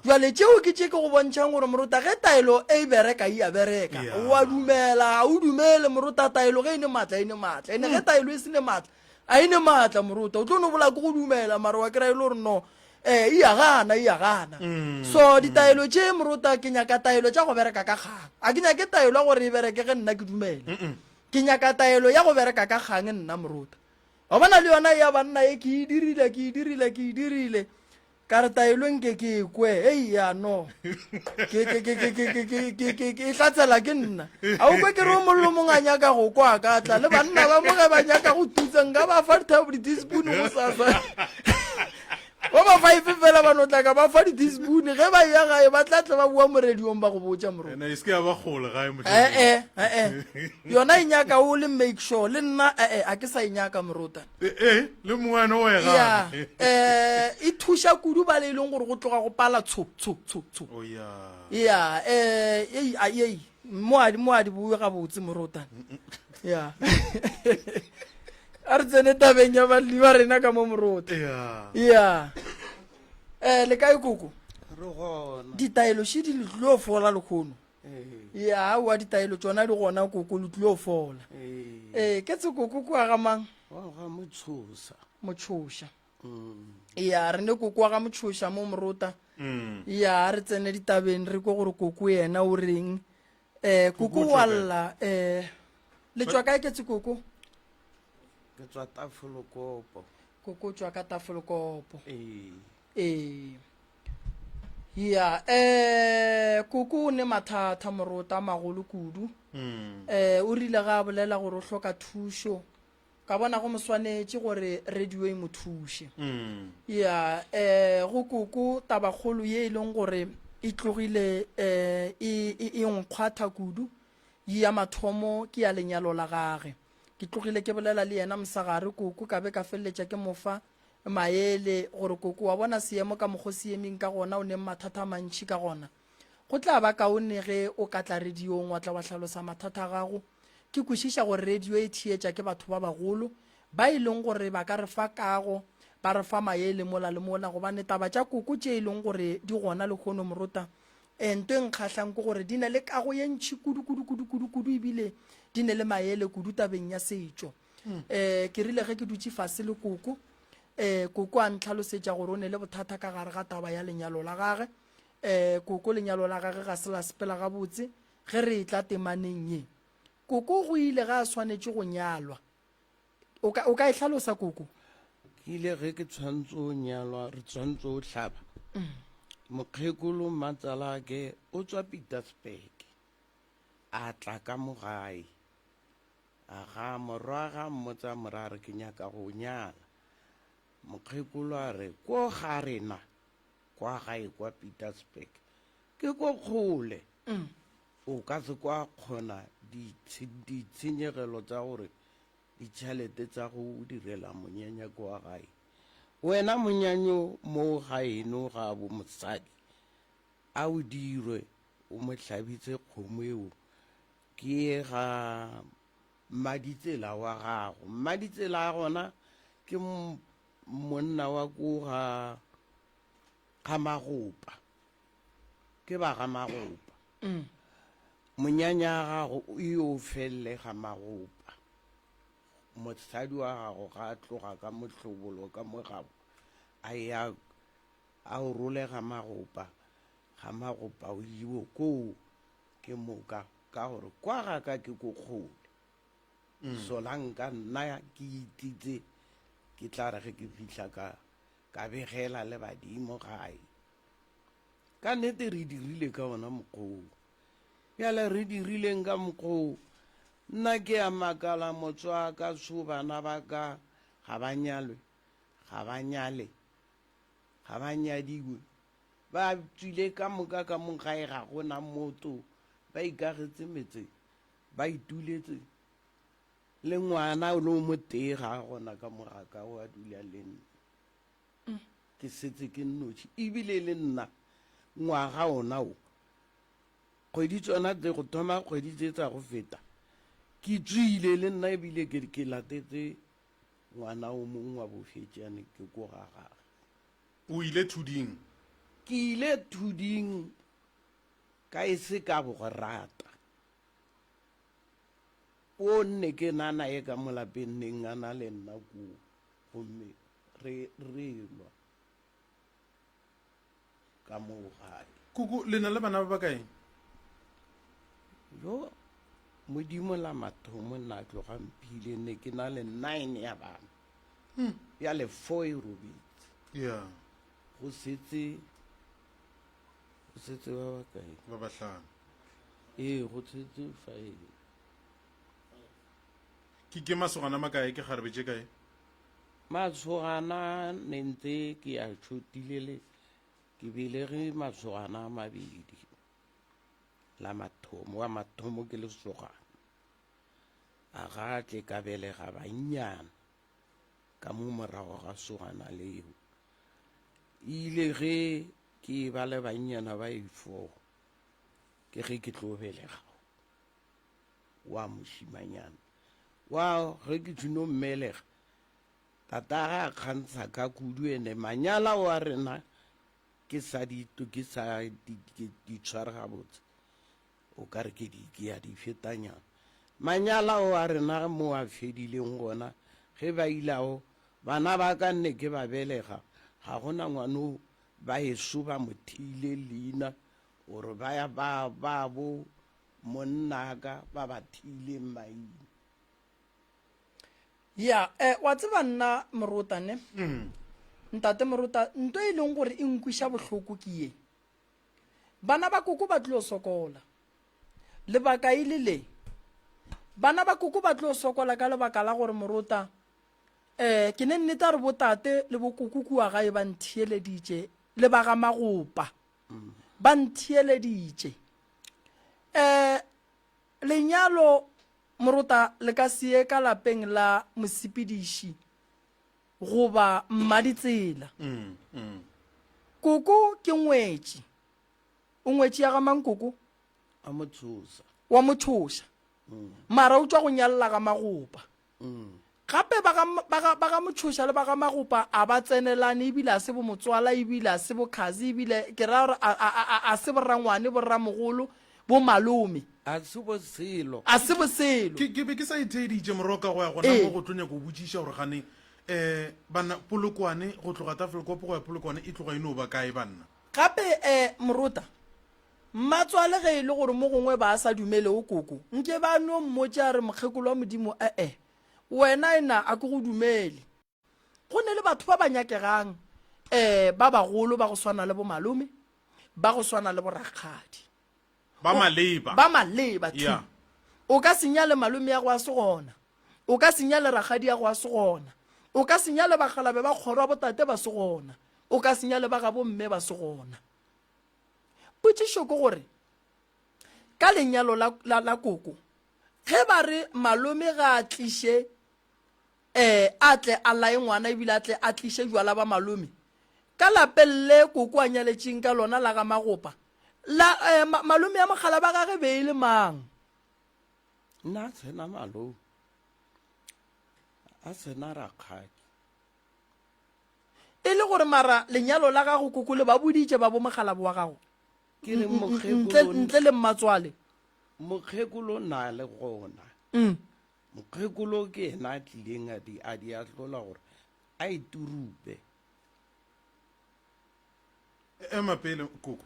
Speaker 3: Jwale tšeo ke tše ke go bontšhang gore Morota ge taelo e bereka e a bereka. O a dumela ga o dumele Morota taelo ge e ne maatla e ne maatla. Ene ge taelo e se ne maatla a e ne maatla Morota. O tlo no bolaya ke go dumela mara wa kry-a e le gore no eh e a gana e a gana. So ditaelo tše Morota ke nyaka taelo tša go bereka ka kgang. A ke nyake taelo ya gore e bereke ge nna ke dumela. Ke nyaka taelo ya go bereka ka kgang nna Morota. Wa bona le yona ya banna e ke e dirile ke e dirile ke e dirile ka re taelo nke ke e kwe ei ya no ke ke ke ke ke ke ke ke ke ke e hlatsela ke nna a o kwe ke re o mollo mongwe a nyaka go kwa ka tla le banna ba mo ge ba nyaka go tutsa nka ba fa di-teaspoon go sasa ba ba five fela ba no tla ka ba fa di-teaspoon ge ba ya gae ba tla tle ba bua mo radiong ba go botša moro
Speaker 2: Ene e se ke ya ba kgole gae mohlomong.
Speaker 3: ee ee yona e nyaka o le make sure le nna ee a ke sa e nyaka morota
Speaker 2: Eh, eh, le mongwe wena o e
Speaker 3: ya
Speaker 2: gana.
Speaker 3: um e thuša kudu ba le e leng gore go tloga go pala tsho tsho tsho tsho
Speaker 2: Oh ya.
Speaker 3: ya um ei a ei mo a di mo a di bue gabotse morota ya a re tsene tabeng ya balli ba rena ka mo morota
Speaker 2: Ya.
Speaker 3: ya um le kae koko
Speaker 4: re gona
Speaker 3: ditaelo še di le tlilo fola lekgono
Speaker 4: ee
Speaker 3: ya aowa ditaelo tsona di gona koko le tlilo fola
Speaker 4: ee
Speaker 3: ee ke tse koko kua ga mang
Speaker 4: wa ga motshosa
Speaker 3: motšhoša ya re ne koko wa ga motšhoša mo morota
Speaker 2: Mm.
Speaker 3: ya re tsene ditabeng re ko gore koko yena o reng um koko
Speaker 2: o
Speaker 3: wa
Speaker 2: tšwa kae?
Speaker 3: lla um le tšwa kae ke tse koko
Speaker 4: ke tswa tafolokopo
Speaker 3: koko o tšwa ka tafolokopo
Speaker 4: ee
Speaker 3: ee ya um koko o ne mathata morota a magolo kudu
Speaker 2: Mm.
Speaker 3: um o rile ga a bolela gore o hloka thušo ka bona go mo swanetše gore radio e mo thuše
Speaker 2: Mm.
Speaker 3: ya um go koko tabakgolo ye e leng gore e tlogile um e, e, e nkgwatha kudu ya mathomo ke ya lenyalo la gage ke tlogile ke bolela le yena mosagare koko ka be ka feleletša ke mo fa maele gore koko wa bona seemo ka mokgo se emeng ka gona o neng mathata a mantšhi ka gona go tla ba kaone ge o ka tla radiong wa tla wa hlalosa mathata a gago ke kwešiša gore radio e theetša ke batho ba bagolo ba e leng gore ba ka re fa kago ba re fa maele mola le mola gobane taba tša koko tše e leng gore di gona lehono morota um nto e nkgahlang ke gore di na le kago ye ntšhi kudu kudu kudu kudu kudu ebile di ne le maele kudu tabeng ya setšo um ke rile ge ke dutše fase le koko um koko a ntlhalosetša gore o ne le bothata ka gare ga taba ya lenyalo la gage um koko lenyalo la gage ga se la sepela gabotse ge re etla temaneng ye koko go ile ga a swanetše go nyalwa o ka, o ka e hlalosa koko
Speaker 4: ke ile ge ke tshwanetse o nyalwa re tshwanetse o hlaba mokgekolo mmatsalake o tswa petersburg a tla ka mo gae a ga morwa ga mmotsa mora re ke nyaka go nyala mokgekolo a re ko ga rena kwa gae kwa petersburg ke ko kgole o ka se kwa kgona ditshenyegelo tša gore ditšhelete tša go direla monyanya kwa gae wena monyanyo mo gaeno ga bo mosadi a o dirwe o mo hlabitse kgomo eo ke ye ga mmaditsela wa gago mmaditsela a gona ke monna wa ko ga ga magopa ke ba ga magopa monyanya wa gago o yo felele ga magopa mosadi wa gago ga a tloga ka mohlobolo ka mo gabo a ya a o role ga magopa ga magopa o iwe koo ke moka ka gore kwa ga ka ke ko kgole solanka nna ke ititse ke tla re ge ke fihla ka ka begela le badimo gae ka nnete re dirile ka ona mokgoo bjale re dirileng ka mokgoo nna ke a makala motswaka so bana ba ka ga ba nyalwe ga ba nyale ga ba nyadiwe. Ba tšwile ka moka ka mo gae ga go na motho, ba ikagetse metse, ba ituletse. Le ngwana o le o motee ga a gona ka mo ga ka o a dula le nna. Ke setse ke nnoši ebile le nna ngwaga ona o kgwedi tsona tse go thoma kgwedi tse tsa go feta ke tswile le nna ebile ke ke latetse ngwana o mongwe wa bofetšane ke ko ga gage.
Speaker 2: O ile thuding?
Speaker 4: Ke ile thuding ka e se ka go rata. O nne ke na naye ka mo lapeng neng a na le nna koo gomme re re lwa ka moo gae.
Speaker 2: Koko, le na le bana ba bakae?
Speaker 4: Jo, Modimo la mathomo nna tloga mphile ne ke na le nine ya bana. Bjale four e robetse.
Speaker 2: Yeah.
Speaker 4: Go setse go setse ba bakae?
Speaker 2: Ba bahlano.
Speaker 4: Ee, go setse five.
Speaker 2: Ke ke masogana makae ke kgarebe tše kae?
Speaker 4: Masogana ne ntse ke a tšhotile le ke belege masogana a mabedi. La mathomo wa mathomo ke lesogana. A ga tle ka belega bannyana ka mo morago ga sogana leo. E ile ge ke ba le bannyana ba e four ke ge ke tlo belega wa mošimanyana wa ge ke tšhino mmelega tataga a kgantsha ka kudu ene manyala wa rena ke sa di ke sa di, di tshware gabotse O ka re ke di ke a di fetanyana. Manyala o a rena mo a fedileng gona ge ba ilago bana ba ka nne ke ba belega ga gona ngwano ba eso ba mo theile leina gore ba ya ba ba bo monnaka ba ba theileng maina.
Speaker 3: Ya, eh, wa tseba nna Morota ne? Ntate Morota, nto e leng gore e nkwiša bohloko ke ye. Bana ba koko ba tlo sokola. Lebaka e le le. Bana ba koko ba tlo sokola ka lebaka la gore morota eh ke ne nnete re botate le bokoko kua gae ba ntheeleditše le ba ga magopa ba ntheeleditše eh lenyalo morota le ka se ye ka lapeng la mosepediši goba mmaditsela. Koko ke ngwetši. O ngwetši ya ga mang koko?
Speaker 4: A motšhoša.
Speaker 3: Wa motšhoša. Mara o tšwa go nyalela ga magopa. Gape ba ga, ba ga, ba ga motšhoša le ba ga magopa a ba tsenelane ebile a se bo motswala ebile a se bo khazi ebile ke ra gore a, a, a, a se borangwane, borramogolo, bo malome.
Speaker 4: A se bo selo.
Speaker 3: A se bo selo.
Speaker 2: Ke, ke be ke sa itheeditše moroka go ya gona
Speaker 3: Ee.
Speaker 2: mo go tlo nyaka go botšiša gore gane um banna Polokwane go tloga Tafelkop go ya Polokwane e tloga e no ba kae banna?
Speaker 3: Gape um morota, mmatswale ge e le gore mo gongwe ba sa dumele o koko, nke ba no mmotša a re mokgekolo wa Modimo e-e, wena ena a ke go dumele. Go ne le batho ba ba nyakegang um ba bagolo ba go swana le bomalome, ba go swana le borakgadi.
Speaker 2: Ba maleba.
Speaker 3: Ba maleba, true.
Speaker 2: Yeah.
Speaker 3: O ka se nyale malome ya go a se gona. O ka se nyale rakgadi ya go a se gona. O ka se nyale bakgalabe ba kgoro ya botate ba se gona. O ka se nyale ba gabo mme ba se gona. Potšišo ke gore, ka lenyalo la, la, la koko, ge ba re malome ga a tliše um a tle a laye ngwana ebile a tle a tliše jwala ba malome ka lapeng le koko a nyaletšeng ka lona la ga magopa la eh, ma, malome ya mogala ba gage be e le mang
Speaker 4: Nna a sena malome a sena rakgadi
Speaker 3: e le gore mara lenyalo la gago koko le ba boditše ba bo mogalabo wa gago
Speaker 4: ke re
Speaker 3: ntle
Speaker 4: mokgekolo
Speaker 3: ntle le mmatswale
Speaker 4: mokgekolo na le gona
Speaker 3: mm.
Speaker 4: Mokgekolo ke yena a tlileng a di a di ahlola gore a e turupe.
Speaker 2: Ema pele koko.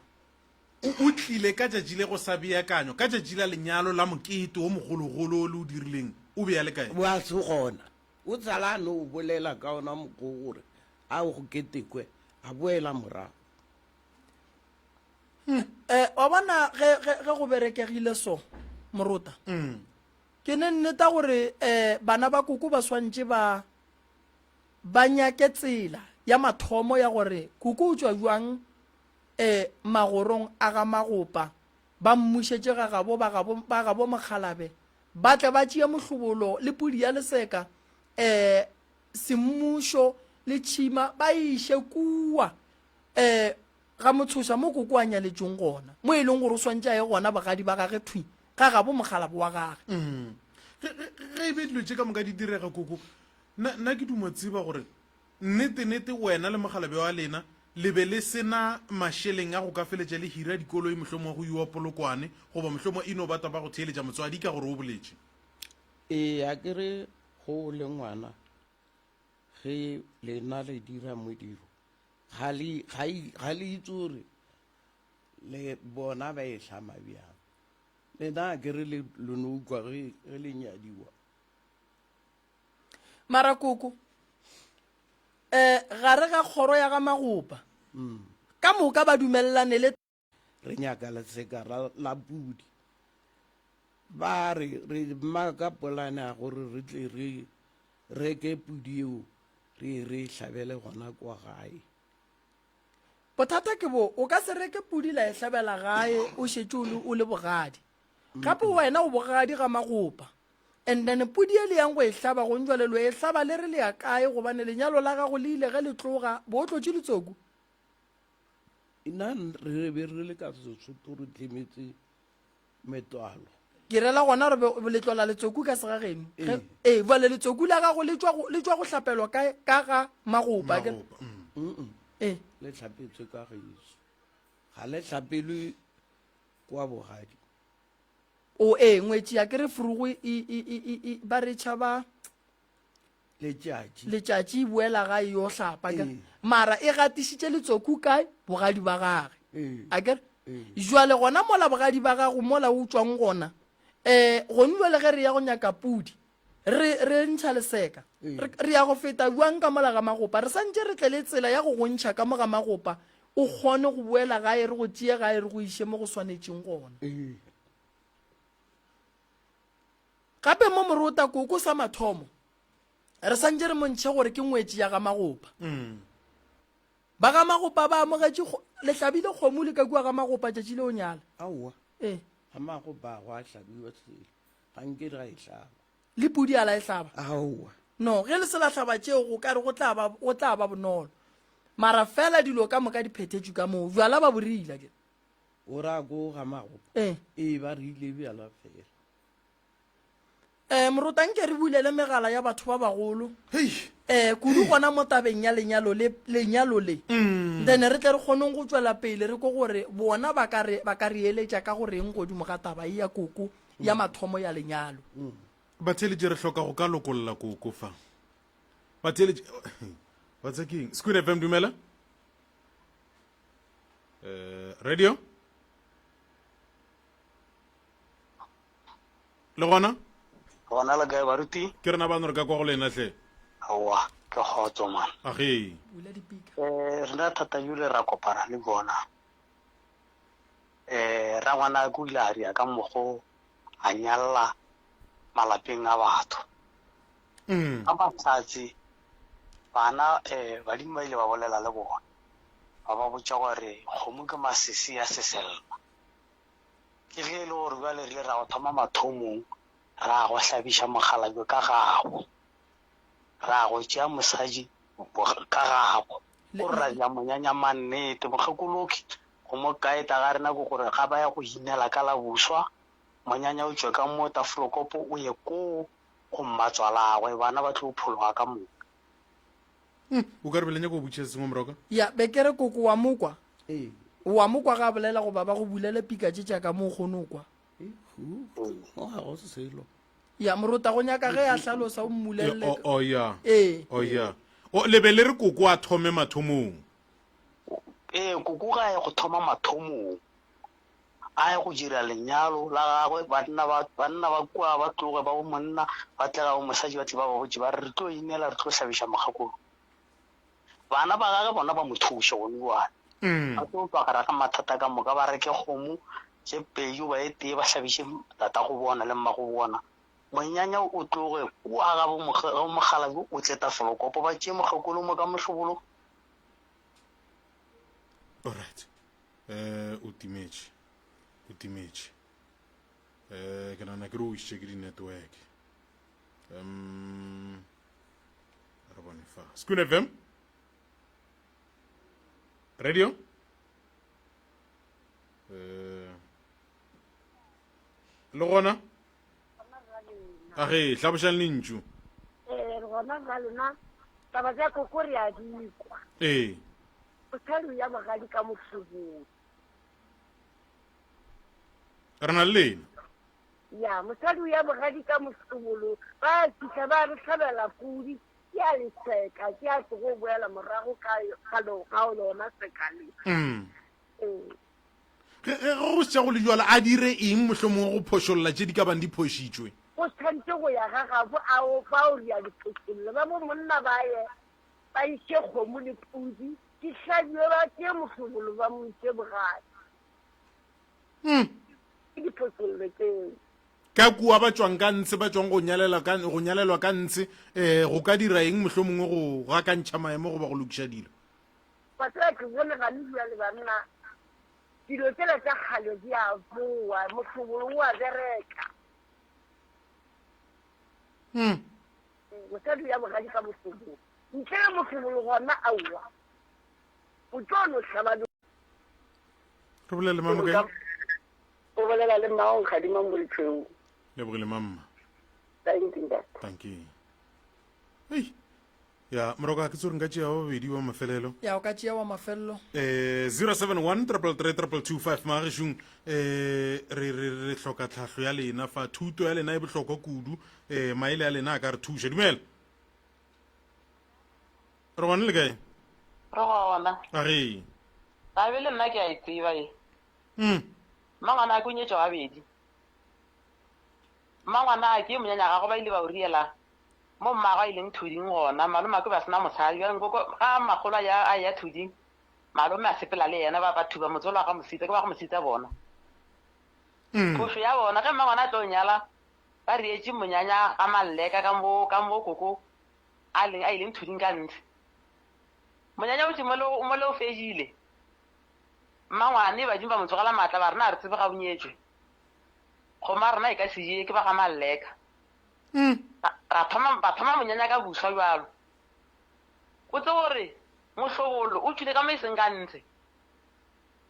Speaker 2: O, o tlile ka tšatši le go sa beakanywa, ka tšatši la lenyalo la mokete wo mogologolo o le o dirileng, o be a le kae?
Speaker 4: O a se gona. O tsala a no bolela ka ona mokgwa wo gore a go ketekwe, a boela morago.
Speaker 3: Eh, wa bona ge, ge, ge go berekegile so, morota. Ke ne nneta gore um bana ba koko ba swantše ba ba nyake tsela ya mathomo ya gore koko o tšwa bjang um magorong a ga Magopa, ba mmušetše ga gabo ba gabo, ba gabo Mokgalabe, ba tle ba tšee mohlobolo le pudi ya leseka, um semmušo le tšhima ba e iše kua um ga Motshoša mo koko a nyaletšweng gona, mo e leng gore o swantše a ye gona bogadi ba gage thwi ga gabo mokgalabo wa gage.
Speaker 2: Mm. Ge, ge, ge e be dilo tše ka moka di direga, koko, nna, nna ke duma tseba gore nnete-nete wena le mokgalabje wa lena le be le se na mašeleng a go ka feletša le hira dikoloi mohlomongwe go iwa Polokwane, goba mohlomongwe e no ba taba go theeletša motswadi ka gore o boletše.
Speaker 4: Ee, a ke re go le ngwana ge lena le dira modiro ga le ga i- ga le itse gore le bona ba e hlama bjang. Lena a ke re le le no utlwa ge ge le nyadiwa.
Speaker 3: Mara koko, um gare ga kgoro ya ga Magopa, ka moka ba dumelelane le.
Speaker 4: Re nyaka leseka la, la pudi. Ba re, re maka polane ya gore re tle re reke pudi eo, re ye re e hlabele gona kwa gae.
Speaker 3: Bothata ke bo, o ka se reke pudi la e hlabela gae o šetše o le, o le bogadi. Gape wena o bogadi ga Magopa. And then pudi e le yang go e hlaba gong jwale lo e hlaba le re le ya kae gobane lenyalo la gago le ile ge le tloga bo o tlotše letsoku.
Speaker 4: Nna re be re le ka Sesotho re tlemetse metwalo.
Speaker 3: Ke rela gona re be le tlola letsoku ka segageno. Ee, ee bjale letsoku la gago le tšwa go le tšwa go hlapelwa ka ka ga magopa.
Speaker 2: Magopa.
Speaker 4: Mm.
Speaker 3: Ee.
Speaker 4: Le hlapetswe ka geso. Ga le hlapelwe kwa bogadi.
Speaker 3: O ee ngwetši a ke re frugo e e e e e ba re tšhaba
Speaker 4: Letšatši.
Speaker 3: Letšatši e boela gae yo hlapa akere.
Speaker 4: Ee.
Speaker 3: Mara e gatišitše letsoku kae? Bogadi ba gage.
Speaker 4: Ee.
Speaker 3: Akere?
Speaker 4: Ee.
Speaker 3: Jwale gona mola bogadi ba gago mola o tšwang gona, um gone jwale ge re ya go nyaka pudi, re, re ntšha leseka.
Speaker 4: Ee.
Speaker 3: Re, re ya go feta bjang ka mola ga magopa? Re santše re tle le tsela ya go go ntšha ka mo ga magopa, o kgone go boela gae, re go tšee gae re go iše mo go swanetšeng gona.
Speaker 4: Ee.
Speaker 3: Gape mo morota koko sa mathomo re santše re mo ntšhe gore ke ngwetši ya ga Magopa. Ba ga Magopa ba amogetše le hlabile kgomo le ka kua ga Magopa tšatši le o nyala.
Speaker 4: Aowa.
Speaker 3: Ee.
Speaker 4: Ga Magopa gwa hlabiwa selo. Ga nke ra e hlaba.
Speaker 3: Le pudi a la e hlaba?
Speaker 4: Aowa.
Speaker 3: No, ge le se la hlaba tšeo go ka re go tla ba go tla ba bonolo. Mara fela dilo ka moka di phethetšwe ka moo. Bjala ba bo rile akere.
Speaker 4: O ra ko ga Magopa?
Speaker 3: Ee.
Speaker 4: Ee, ba rile bjala fela.
Speaker 3: Um morota nke re bulele megala ya batho ba bagolo
Speaker 2: Hei.
Speaker 3: um kudu gona mo tabeng ya lenyalo le lenyalo le
Speaker 2: Mm.
Speaker 3: then re tle re kgoneng go tšwela pele re ko gore bona ba ka re ba ka re eletša ka go reng godimo ga taba ye ya koko ya mathomo ya lenyalo.
Speaker 2: Batheeletši re hloka go ka lokolla koko fa. Batheeletši wa tseba ke eng? Skoon FM dumela. Eh radio? Le gona?
Speaker 5: Gona le kae baruti?
Speaker 2: Ke rena bano re ka kwa go lena hle.
Speaker 5: Aowa, ke kgotso man.
Speaker 2: Age.
Speaker 3: Bula dipika.
Speaker 5: Eh, rena thata jule ra kopana le bona. Eh, rangwana ko ile a ria ka mokgo a nyalla malapeng a batho.
Speaker 2: Mm.
Speaker 5: Ka matsatsi bana eh badimo ba ile ba bolela le bona. Ba ba botša gore kgomo ke masese ya sesella. Ke ge e le gore bjale re ile ra go thoma mathomong, ra go hlabiša mokgalabje ka gabo, ra go tšea mosadi ka gabo, o re ra dira monyanya mannete. Mokgekoloki go mo kaeta ga rena ke gore ga ba ya go inela ka la buswa, monyanya o tšwe ka mo Tafelokopo o ye koo go mmatswalagwe, bana ba tlo phologa ka moka.
Speaker 2: O ka re be le nyaka go botšiša se sengwe Moroka?
Speaker 3: Ya, be ke re koko wa mo kwa.
Speaker 4: Ee.
Speaker 3: Wa mo kwa ga a bolela goba ba go bulele pika tše tša ka mo o kgone o kwa.
Speaker 4: Hu, mo ga go selo.
Speaker 3: Ya, morota go nyaka ge a hlalosa o mmulelele.
Speaker 2: O, o ya.
Speaker 3: Ee.
Speaker 2: O ya. O, le be le re koko a thome mathomong.
Speaker 5: Ee, koko ga a ye go thoma mathomong. A ye go dira lenyalo la gagwe, banna ba, banna ba kua ba tloge ba bo monna, ba tle ga bo mosadi, ba tle ba ba botše ba re, Re tlo inela, re tlo hlabiša mokgekolo. Bana ba gagwe bona ba mo thuše gone bjale. Ba tlo tšwa gare ga mathata ka moka, ba reke kgomo tše pedi goba e tee, ba hlabiše tatago bona le mmago bona. Monyanya o tloge kua ga bo mokgalabje o tle Tafelokopo, ba tšee mokgekolo mo ka mohlobolo.
Speaker 2: Alright. Eh, o timetše. O timetše. Eh, ke nagana ke re o išitše ke di-network. Um, re bone fa. School FM? Radio? Eh, le gona? A ge, hlabošang lentšu.
Speaker 6: Ee, re gona ga lena. Taba tša koko re a di kwa.
Speaker 2: Ee.
Speaker 6: Mosadi o ya bogadi ka mohlobolo.
Speaker 2: Re na le lena.
Speaker 6: Ya, mosadi o ya bogadi ka mohlobolo. Ba fihla ba re hlabela pudi. Ke a leseka, ke a tlogo boela morago ka ka ka lona seka le.
Speaker 2: Mm.
Speaker 6: Ee.
Speaker 2: Ge ge go se go le jwalo a dire eng mohlomongwe go phošolla tše di ka bang di phošitšwe?
Speaker 6: Go tshwanetse go ya ga gabo a o ba o ria diphošollo ba bo monna ba ye ba iše kgomo le pudi di hlabiwe ba tšee mohlobolo ba mo iše bogadi.
Speaker 2: Mm.
Speaker 6: Ke diphošollo tšeo.
Speaker 2: Ka kua ba tšwang ka ntshe ba tšwang go nyalela ka go nyalelwa ka ntshe eh go ka dira eng mohlomongwe go gakantšha maemo goba go lokiša dilo?
Speaker 6: Wa tseba ke bone gane bjale banna dilo tsela tša kgale di a boa, mohlobolo o a bereka.
Speaker 2: Mm.
Speaker 6: Mosadi ya bogadi ka mohlobolo. Ntle le mohlobolo gona aowa. O tlo no hlaba
Speaker 2: Re bolele mama kae?
Speaker 6: O bolela le mmago Nkgadima Molitšhweu.
Speaker 2: Lebogile mamma.
Speaker 6: Thank you ntate.
Speaker 2: Thank you. Ei. Ya, moroka ke tsore nka tšea ba babedi ba mafelelo.
Speaker 3: Ya o ka tšea wa mafelelo.
Speaker 2: Eh 071 333 225 magešong eh re re re hloka tlhahlo ya lena fa thuto ya lena e bohlokwa kudu eh maele a lena a ka re thuša. Dumela. Re gona le kae?
Speaker 7: Re gona.
Speaker 2: A re.
Speaker 7: Tabe le nna ke a e tseba e.
Speaker 2: Mm.
Speaker 7: Mmangwana a ke o nyetšwe gabedi. Mmangwana a ke monyanya gagwe ba ile ba o riela mo mmagwe a ileng thuding gona. Malome a ke ba sena mosadi. Bjale nkoko ga makgolo a ya a ya thuding, malome a sepela le yena ba ba thuba motse ola ga Mosita, ke ba ga Mosita bona.
Speaker 2: Mm.
Speaker 7: Phošo ya bona ge mmangwana a tlo nyala ba rietše monyanya ga Malleka ka mo ka mo koko a leng a ileng thuding ka ntshe. Monyanya o tše mo le mo le o fedile. Mmangwane badimo ba mo tsogela maatla ba re na re tsebe ga o nyetšwe. Kgomo ya rena e ka se je ke ba ga Malleka. Ra thoma ba thoma monyanya ka buswa bjalo. O tse gore mohlobolo o tšwile ka mo e seng ka ntshe.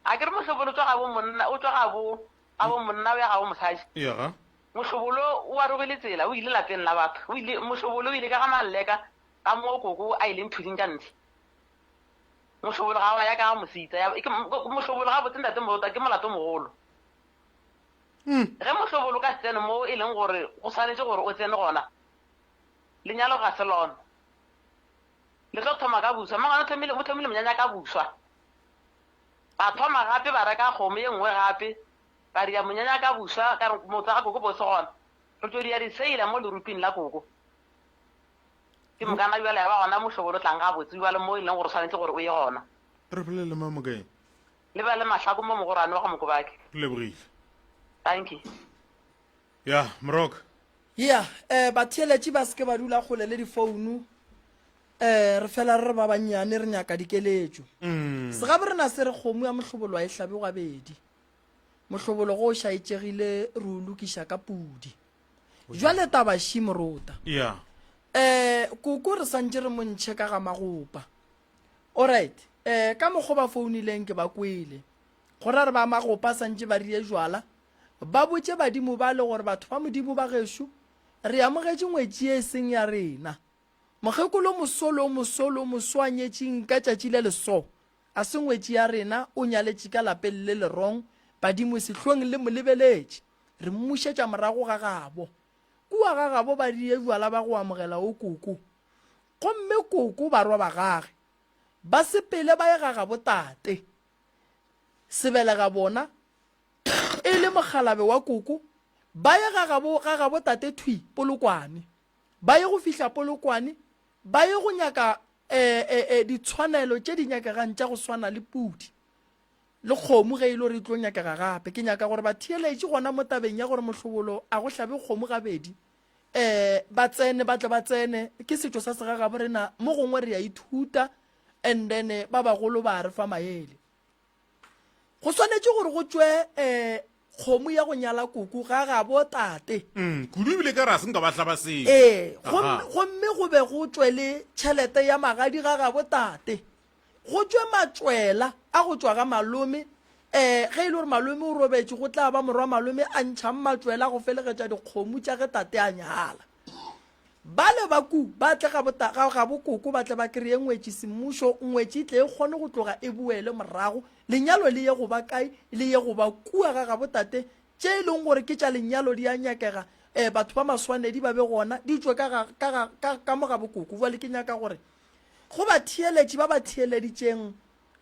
Speaker 7: A ke re mohlobolo o tšwa gabo monna o tšwa gabo gabo monna o ya gabo mosadi.
Speaker 2: Ya.
Speaker 7: Mohlobolo o arogile tsela o ile lapeng la batho. O ile mohlobolo o ile ka ga Malleka ka mo koko a ileng thuding ka ntshe. Mohlobolo ga wa ya ka ga mositsa. Ya, ke, mohlobolo gabotse ntate Morota ke molato mogolo. Ge mohlobolo o ka se tsene mo e leng gore go swanetše gore o tsene gona, lenyalo ga se lona. Le tlo thoma ka buswa. Mmangwane o thomile, o thomile monyanya ka buswa. Ba thoma gape ba reka kgomo ye nngwe gape, ba ria monyanya ka buswa, ka re motse ga koko bo se gona. Re tlo dia diseila mo leruping la koko. Ke mokana bjale ya ba gona mohlobolo o tlang gabotse bjale mo e leng gore o swanetše gore o ye gona.
Speaker 2: Re bolele mang mokae?
Speaker 7: Le ba le mahlako mo mogorwane wa ga Mokobake.
Speaker 2: Re lebogile.
Speaker 7: Dankie.
Speaker 2: Ya, Moroka.
Speaker 3: Ya, eh, batheeletši ba se ke ba dula kgole le difounu. Eh, re fela re re ba bannyane re nyaka dikeletšo.
Speaker 2: Mm.
Speaker 3: Segabo rena se re kgomo ya mohlobolo a e hlabe gabedi. Mohlobolo go o šaetšegile re o lokiša ka pudi. Jwale taba ši morota.
Speaker 2: Ya.
Speaker 3: Eh, koko re santše re mo ntšhe ka ga magopa. Alright, eh, ka mokgo ba founileng ke ba kwele. Go ra re ba magopa santše ba rie jwala. Ba botše badimo bale gore batho ba Modimo ba gešo, re amogetše ngwetši ye e seng ya rena. Mokgekolo mosolo o mosolo o moso a nyetšeng ka tšatši le leso, a se ngwetši ya rena, o nyaletše ka lapeng le le wrong, badimo sehlong le mo lebeletše. Re mmušetša morago ga gabo. Kua ga gabo ba rie jwala ba go amogela o koko. Gomme koko barwa ba gage ba sepele ba ye ga gabo tate. Sebelega bona e le mokgalabe wa koko, ba ye ga gabo ga gabo tate thwi Polokwane. Ba ye go fihla Polokwane ba ye go nyaka e, e, e, ditshwanelo tše di nyakegang tša go swana le pudi le kgomo ge e le gore e tlo nyakega gape. Ke nyaka gore batheeletši gona mo tabeng ya gore mohlobolo a go hlabe kgomo gabedi um ba tsene ba tle ba tsene ke setšo sa segagabo rena mo gongwe re a ithuta and then ba bagolo ba re fa maele. Go swanetše gore go tšwe um kgomo ya go nyala koko ga gabo tate.
Speaker 2: Mm, kudu ebile ka re a se nka ba hlaba selo.
Speaker 3: Ee, gomme, gomme go be go tšwe le tšhelete ya magadi ga gabo tate. Go tšwe matšwela a go tšwa ga malome. Um ge e le gore malome o robetše, go tla ba morwa malome a ntšhang matšwela go felegetša dikgomo tša ge tate a nyala. Bale ba ku ba tle ga bota, ga, ga bokoko ba tle ba kreye ngwetši semmušo, ngwetši e tle e kgone go tloga e boele morago, lenyalo le ye go ba kae, le ye go ba kua ga gabo tate, tše e leng gore ke tša lenyalo di a nyakega, eh, batho ba maswanedi ba be gona, di tšwe ka ga, ka ga, ka, ka mo ga bokoko. Bjale ke nyaka gore go batheeletši ba ba theeleditšeng,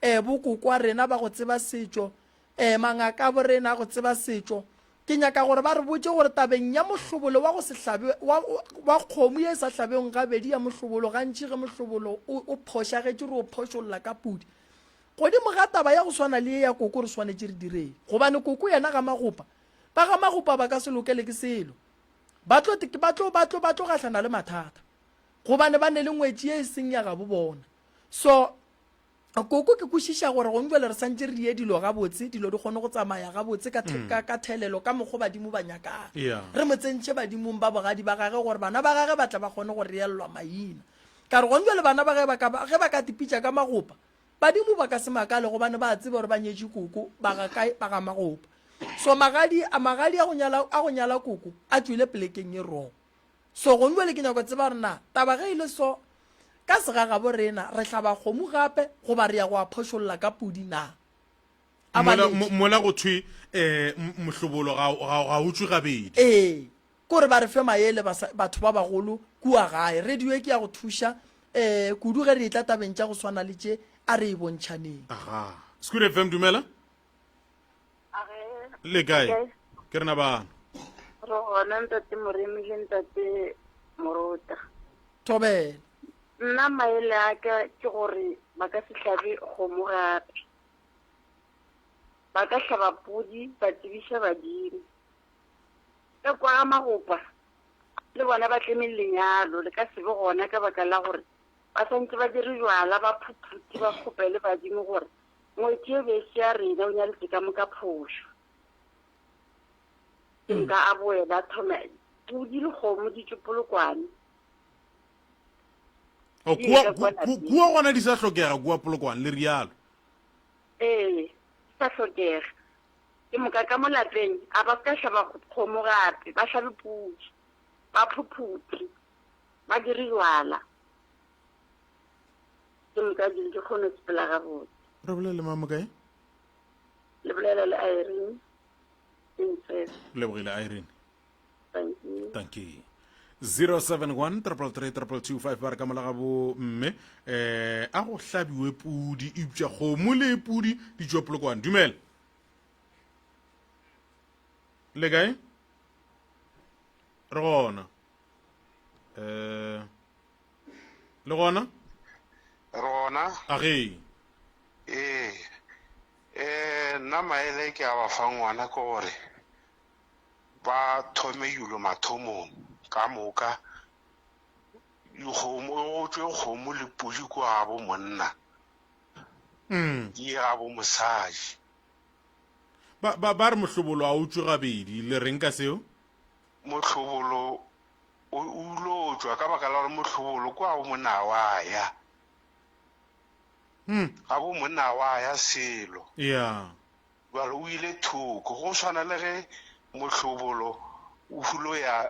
Speaker 3: eh, bokoko a rena ba go tseba setšo, Ee, mangaka a borena a go tseba setšo. Ke nyaka gore ba re botše gore tabeng ya mohlobolo wa go se hlabe, wa, wa kgomo ye e sa hlabeng gabedi ya mohlobolo, gantši ge mohlobolo o, o phošagetše re o phošolla ka pudi. Godimo ga taba ya go swana le ye ya koko re swanetše re direng? Gobane koko yena ga magopa, ba ga magopa ba ka se lokele ke selo. Ba tlo, ba tlo, ba tlo, ba tlo gahlana le mathata. Gobane ba ne le ngwetši ye e seng ya gabo bona. So, Koko, ke kwešiša gore gong jwale re santše re die dilo gabotse, dilo di kgone go tsamaya gabotse ka, mm. ka, ka thelelo ka mokgo badimo ba nyakang.
Speaker 2: Yeah.
Speaker 3: Re mo tsentšhe badimong ba bogadi ba gage gore bana ba gage ba tle ba kgone go reellwa maina. Ka re gong jwale bana ba ge ba ka, ge ba ka tipitša ka magopa, badimo ba ka se makale gobane ba tseba gore ba nyetše koko ba ga kae ba ga magopa. So magadi a magadi a go nyala a go nyala koko a tšwele plekeng e wrong. So gong bjale ke nyako tseba gore na taba ge e le so, ka segagabo rena re hlaba kgomo gape goba re ya go a phošolla ka pudi na? A
Speaker 2: Mola,
Speaker 3: baletše.
Speaker 2: mola go thwe um mohlobolo ga, ga, ga o tšwe gabedi.
Speaker 3: Ee, kore ba re fe maele basa, batho ba bagolo kua gae. Radio e ke ya go thuša um kudu ge re etla tabeng tša go swana le tše, a re e bontšhaneng.
Speaker 2: Aga. Squid FM, dumela. Le kae? Ke rena bana.
Speaker 6: Re gona ntate Moremi le ntate Morota.
Speaker 3: Thobela.
Speaker 6: Nna maele a ka ke gore ba ka se hlabe kgomo gape. Ba ka hlaba pudi ba tsebiša badimo. Ka kwa ga magopa le bona ba tleme lenyalo le ka se be gona ka baka la gore ba santse ba dire jwala ba phuphuti ba kgopele badimo gore Ngwetši e be e se ya rena, o nyaletše ka moka phošo. Ke moka a boela a thoma pudi le kgomo di tšwe Polokwane.
Speaker 2: O,
Speaker 6: Di
Speaker 2: kua,
Speaker 6: ye ka kwa
Speaker 2: ku- ku-
Speaker 6: lapeng.
Speaker 2: kua gona di sa hlokega kua Polokwane, le rialo.
Speaker 6: Ee, di sa hlokega. Ke moka ka mo lapeng a ba se ka hlaba kgomo gape, ba hlabe pudi, ba phuphuthe, ba dire jwala. Ke moka dilo di kgone go sepela gabotse.
Speaker 2: Re bolela le mang kae?
Speaker 6: Le bolela le Irene Princess.
Speaker 2: Lebogile Irene.
Speaker 6: Thank you.
Speaker 2: Thank you. 071 333 ba re ka mola ga bo mme eh a go hlabiwe pudi eupša kgomo le pudi di tšwa polokwane dumela le kae re gona eh Le gona?
Speaker 8: Re gona.
Speaker 2: A ge.
Speaker 8: Ee. Eh, nna maele ke a ba fang ngwana ke gore ba thome yulo mathomong ka moka dikgomo go tšwe kgomo le pudi kwa gabo monna
Speaker 2: mm.
Speaker 8: di ye gabo mosadi
Speaker 2: ba ba ba re mohlobolo a o tšwe gabedi le reng ka seo
Speaker 8: mohlobolo O, o ilo tšwa ka baka la gore mohlobolo kwa go monna wa ya.
Speaker 2: Hmm.
Speaker 8: Ga bo monna wa ya selo.
Speaker 2: Yeah.
Speaker 8: Bjale o ile thoko. Go swana le ge mohlobolo o hulo ya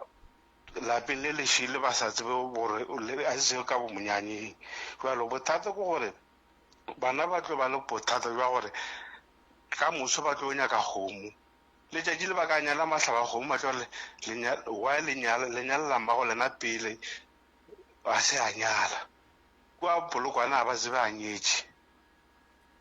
Speaker 8: lapeng le lešele ba sa tsebe gore a se ka bomonyanyeng. Bjalo bothata ke gore bana ba tlo ba le bothata bja gore ka moso ba tlo nyaka kgomo. Letšatši le ba ka nyala mahlabakgomo ba tlo re why le nyala le nyalela mmago lena pele a se a nyala kua Polokwane a ba tsebe a nyetše.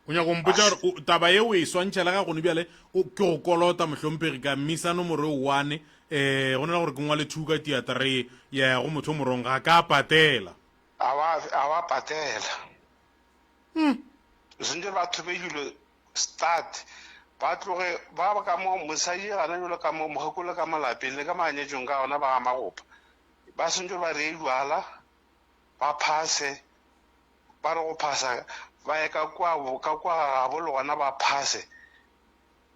Speaker 2: O nyaka go mpotša gore taba ye o e swantšha le ga gone bjale ke go kolota mohlomphegi ka mmisa nomoro e one um go na le gore ke ngwale two ka tia three ya ya go motho o morong ga ka patela.
Speaker 8: A wa a wa patela.
Speaker 2: Hmm.
Speaker 8: Sentse ba thobegile Start, ba tloge ba ba ka mo mosadi gana jalo ka mo mokgekolo ka mo lapeng le ka manyetšong ka gona ba ga magopa ba sentse ba reye jwala ba phase ba re go phasa ba ye ka kwa ka kwa ga gabo le gona ba phase.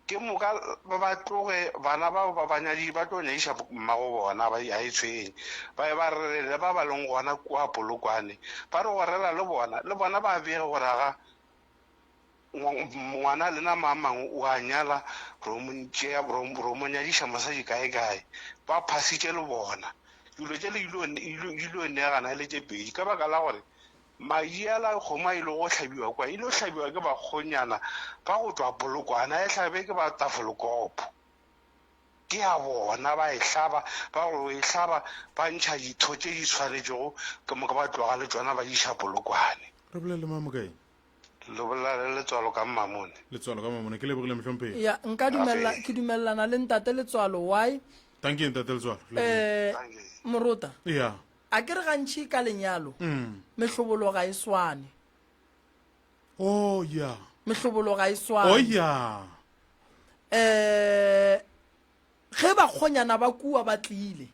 Speaker 8: Ke moka ba ba tloge bana bao ba ba nyadi ba tlo nyadiša mmago bona ba a e tshwenye. Ba ye ba rere le ba ba leng gona kua Polokwane. Ba re go rera le bona, le bona ba bege gore aga ngwana lena mang mang o a nyala ro mo tšea ro mo nyadiša mosadi kae kae. Ba phasitše le bona. Dilo tše le ilo neegana e le tše pedi ka baka la gore Madi ala kgomo a ile go hlabiwa kwa, ile hlabiwa ke bakgonyana ba go tšwa Polokwane, a e hlabe ke ba Tafelkop. Ke ya bona, ba e hlaba, ba go e hlaba, ba ntšha ditho tše di swanetšego, ke moka ba tloga le tšona ba di iša Polokwane.
Speaker 2: Re bolela le mang mokae?
Speaker 8: Le bolela le Letswalo ka Mmamone.
Speaker 2: Letswalo ka Mmamone, ke lebogile mohlomphegi.
Speaker 3: Ya, nka dumella, ke dumellana le ntate Letswalo, why?
Speaker 2: Dankie ntate Letswalo.
Speaker 3: Eh, Morota.
Speaker 2: Ya.
Speaker 3: A ke re gantši ka lenyalo mehlobolo ga e swane.
Speaker 2: Oh ya.
Speaker 3: Mehlobolo ga e swane.
Speaker 2: Oh ya.
Speaker 3: Eh ge bakgonyana ba kua ba tlile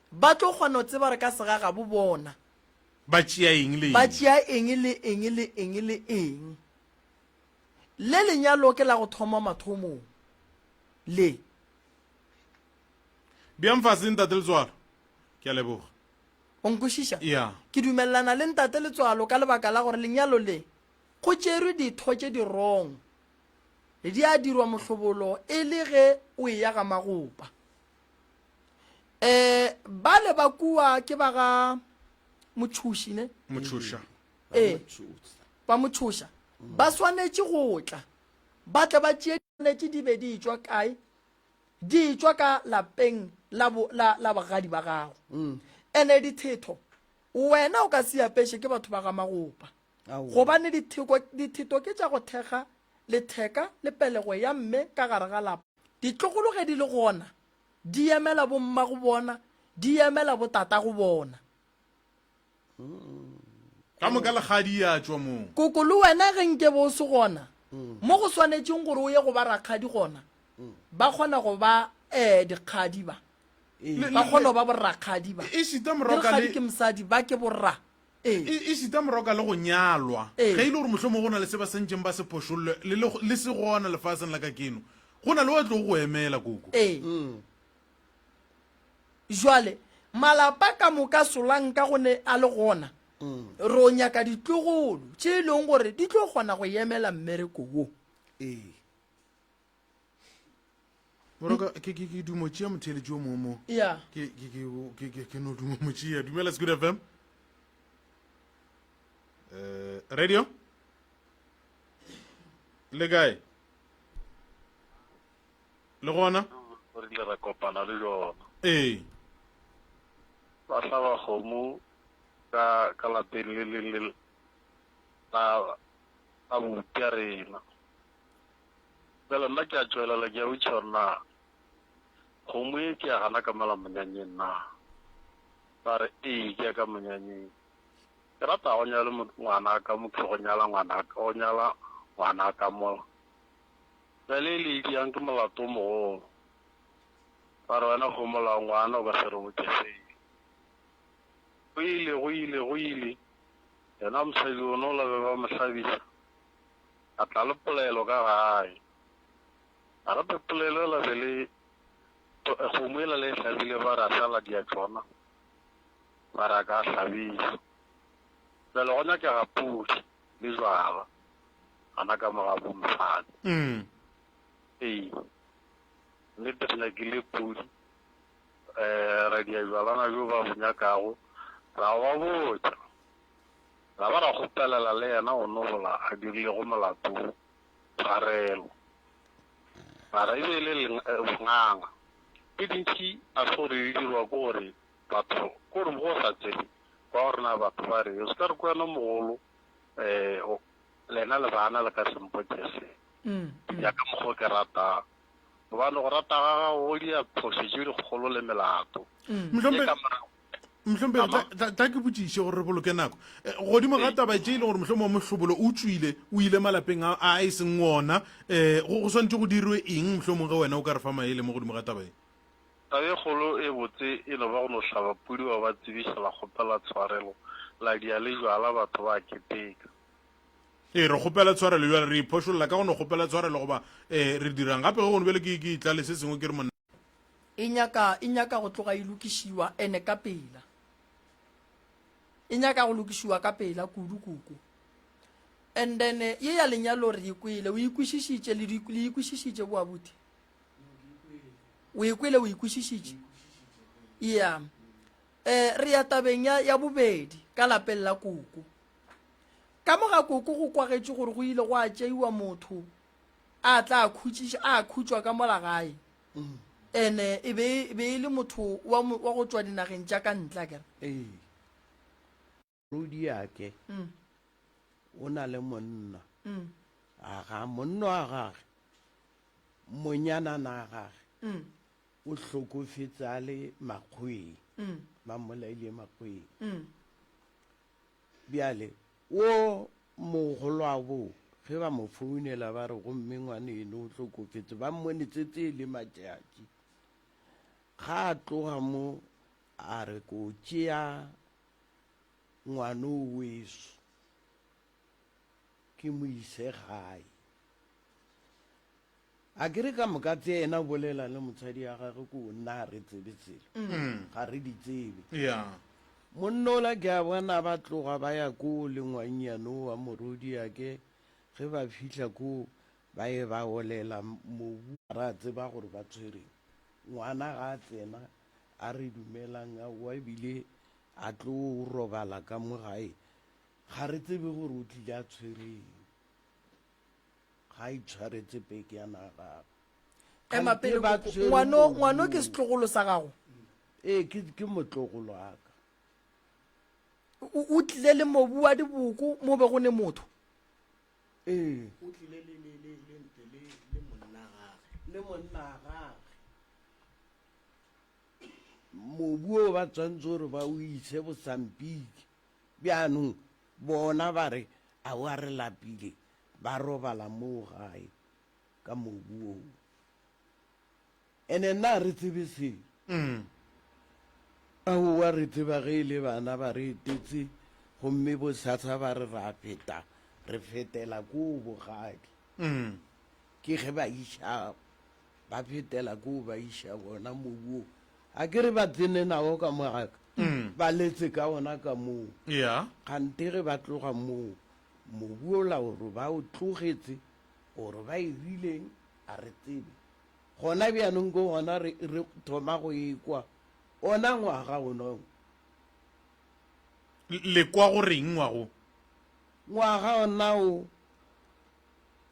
Speaker 3: ba tlo kgona go tseba re ka segagabo bona.
Speaker 2: Ba tšea eng le eng.
Speaker 3: Ba tšea eng le eng le eng le eng. Le lenyalo ke la go thoma mathomong le.
Speaker 2: Bjang fase, Ntate Letswalo. Ke a leboga.
Speaker 3: O nkwešiša?
Speaker 2: Ya.
Speaker 3: Ke dumelelana le Ntate Letswalo ka lebaka la gore lenyalo le go tšerwe ditho tše di wrong. Di a dirwa mohlobolo e le ge o eya ga magopa. Um bale ba kua ke ba ga Motšhoši ne?
Speaker 2: Motšhoša.
Speaker 3: Ee, ba Motšhoša. Ba swanetše go tla ba tle ba tšee swanetše di be di etšwa kae Di etšwa ka lapeng la, bo, la, la bogadi ba gago. Mm. Ene dithetho, wena o ka se apeše ke batho ba ga Magopa. Gobane ditheko, ditheto ke tša go thekga letheka le pelego ya mme ka gare ga lapa. Ditlogolo ge di le gona, di emela bommago bona, di emela botatago bona.
Speaker 2: Ka moka lekgadi ya tšwa moo.
Speaker 3: Koko le wena ge nke be o se gona mo go swanetšeng gore o ye go ba rakgadi gona, ba kgona go ba um dikgadi ba. Ba kgona go ba borakgadi ba.
Speaker 2: Ešita
Speaker 3: Ke
Speaker 2: moroka
Speaker 3: lekgadi
Speaker 2: le
Speaker 3: ke mosadi, ba ke borra. Ee.
Speaker 2: E, ešita moroka le go nyalwa.
Speaker 3: Ee.
Speaker 2: Ge e le gore mohlomongwe go na le se ba sentšeng ba se phošolle le, le, le se gona lefaseng la ka keno, go na le wa tlogo go emela, koko.
Speaker 3: Ee. Jwale, malapa ka moka Solanka go ne a le gona, ro nyaka ditlogolo tše e leng gore di tlo kgona go emela mmereko wo.
Speaker 4: Ee.
Speaker 2: Moroka, ke, ke, ke dumo tšea motheeletši yo mongwe mo.
Speaker 3: Ya.
Speaker 2: Ke, ke, ke, ke, ke, ke no dumo mo tšea. Dumela, Sekhudu FM. Eh, radio? Le kae? Le gona?
Speaker 9: Re ile ra kopana le jona.
Speaker 2: Ee.
Speaker 9: Ba hlaba kgomo ka ka lapeng le leng le la la buti ya rena. Bjale nna ke a tšwelela ke a botšiša gore na kgomo ye ke ya gana ka mola monyanyeng na? Ba re ee ke ya ka monyanyeng. Ke rata go nyale ngwanaka motho go nyala ngwanaka go nyala ngwanaka mola. Bjale e le diang ke molato o mogolo. Ba re wena homola ngwana o ka se re botše selo. Go ile, go ile, go ile. Yena mosadi ono la be ba mo hlabisa, a tla le polelo ka gae. A gape polelo ela be le kgomo ela le e hlabile ba re a sa la dia tšona, ba re a ka hlabisa. Bjale go nyakega pudi le jwala. Gana ka mo ga bo mosadi. Ee, nnete re nyakile pudi, um ra dia bjalwana bjo ba bo nyakago, ra ba botša, ra ba ra kgopelela le yena o nobola a dirilego molato wo tshwarelo. Mara e be e le bonganga. Tše dintši a se gore di dirwa ke gore batho, ke gore go sa tsebe kwa gore na batho ba re, o se ka re ke wena mogolo, um lena le bana le ka se mpotše se ya ka mokgwa ke ratang gobane go rata ga gago go dia phošo tše dikgolo le melato
Speaker 2: mohlomphegi tla ke botšiše gore re boloke nako eh, godimo ga taba tše e le gore mohlomongwe mohlobolo o tšwile o ile malapeng a e seng ona um go swanetše go dirwe eng mohlomongwe ge wena o ka re fa maele mo godimo ga taba e
Speaker 9: Taba e kgolo e botse e no ba go no hlaba pudi wa ba tsebiša la kgopela tshwarelo la dia le jwala batho ba keteka.
Speaker 2: Ee, re kgopela tshwarelo bjale, re iphošolla ka go no kgopela tshwarelo goba eh, re dirang gape ge gone bjale ke ke itla le se sengwe ke re monna.
Speaker 3: E nyaka, e nyaka go tloga e lokišiwa ene ka pela. E nyaka go lokišiwa ka pela kudu koko. And then ye ya lenyalo re e kwele, o e kwešišitše, le di, le e kwešišitše bo abuti? O e kwele, o e kwešišitše? Yeah. Eh, re ya tabeng ya, ya bobedi ka lapeng la koko. Ka mo ga koko go kwagetše gore go ile gwa tšeiwa motho a tla a khutšiša, a khutšwa ka mola gae. Ene e be e be e le motho wa, wa go tšwa dinageng tša ka ntle, akere?
Speaker 4: Ee. Rodiake o na le monna. Aga, monna wa gage, monyanana wa gage, o hlokofetse a le Makgoweng. Ba mmolaile Makgoweng. Bjale, wo mogolwabo, ge ba mo founela ba re gomme ngwaneno o hlokofetse, ba mmone tsetse e le matšatši. Ga a tloga mo, a re ko tšea ngwano weso ke mo ise gae. A ke re ka moka tse yena o bolela le mosadi ya gagwe ko nna ga re tsebe selo. Ga re di tsebe.
Speaker 2: Yeah.
Speaker 4: Monna ola ke a bona ba tloga ba ya koo le ngwannyane o wa morwediake, ge ba fihla koo ba ye ba olela mobu. Ra tseba gore ba tshwereng. Ngwana ga a tsena a re dumelang aowa ebile a tlo robala ka mo gae, ga re tsebe gore o tlile a tshwereng. Ga a itshwaretse peke ya na gagwe.
Speaker 3: Ema
Speaker 4: Kgante
Speaker 3: pele
Speaker 4: ba
Speaker 3: koko.
Speaker 4: tshwere
Speaker 3: Ngwano, ngwano ke
Speaker 4: mobu.
Speaker 3: setlogolo sa gago?
Speaker 4: Ee, ke, ke motlogolo wa ka.
Speaker 3: O, o tlile le mobu wa diboko mo be go ne motho?
Speaker 4: Ee.
Speaker 10: O tlile le, le, le, le, le, le monna gage.
Speaker 4: Le monna gage. Mobu o ba tshwanetse gore ba o ise Bosampiki. Bjaanong bona ba re, Aowa re lapile, ba robala moo gae ka mobu oo. Ene nna ga re tsebe selo. Aowa re tseba ge e le bana ba re etetse gomme bosasa ba re ra feta, re fetela koo bogadi. Ke ge ba iša, ba fetela koo ba iša bona mobu oo. A ke re ba tsene nawo ka mo gaka, ba letse ka ona ka moo.
Speaker 2: Yeah.
Speaker 4: Kgante ge ba tloga moo, mobu ola gore ba o tlogetse gore ba e rileng a re tsebe. Gona bjanong ke gona re, re thoma go ekwa ona ngwaga ono.
Speaker 2: Le kwa go reng ngwago?
Speaker 4: Ngwaga ona o,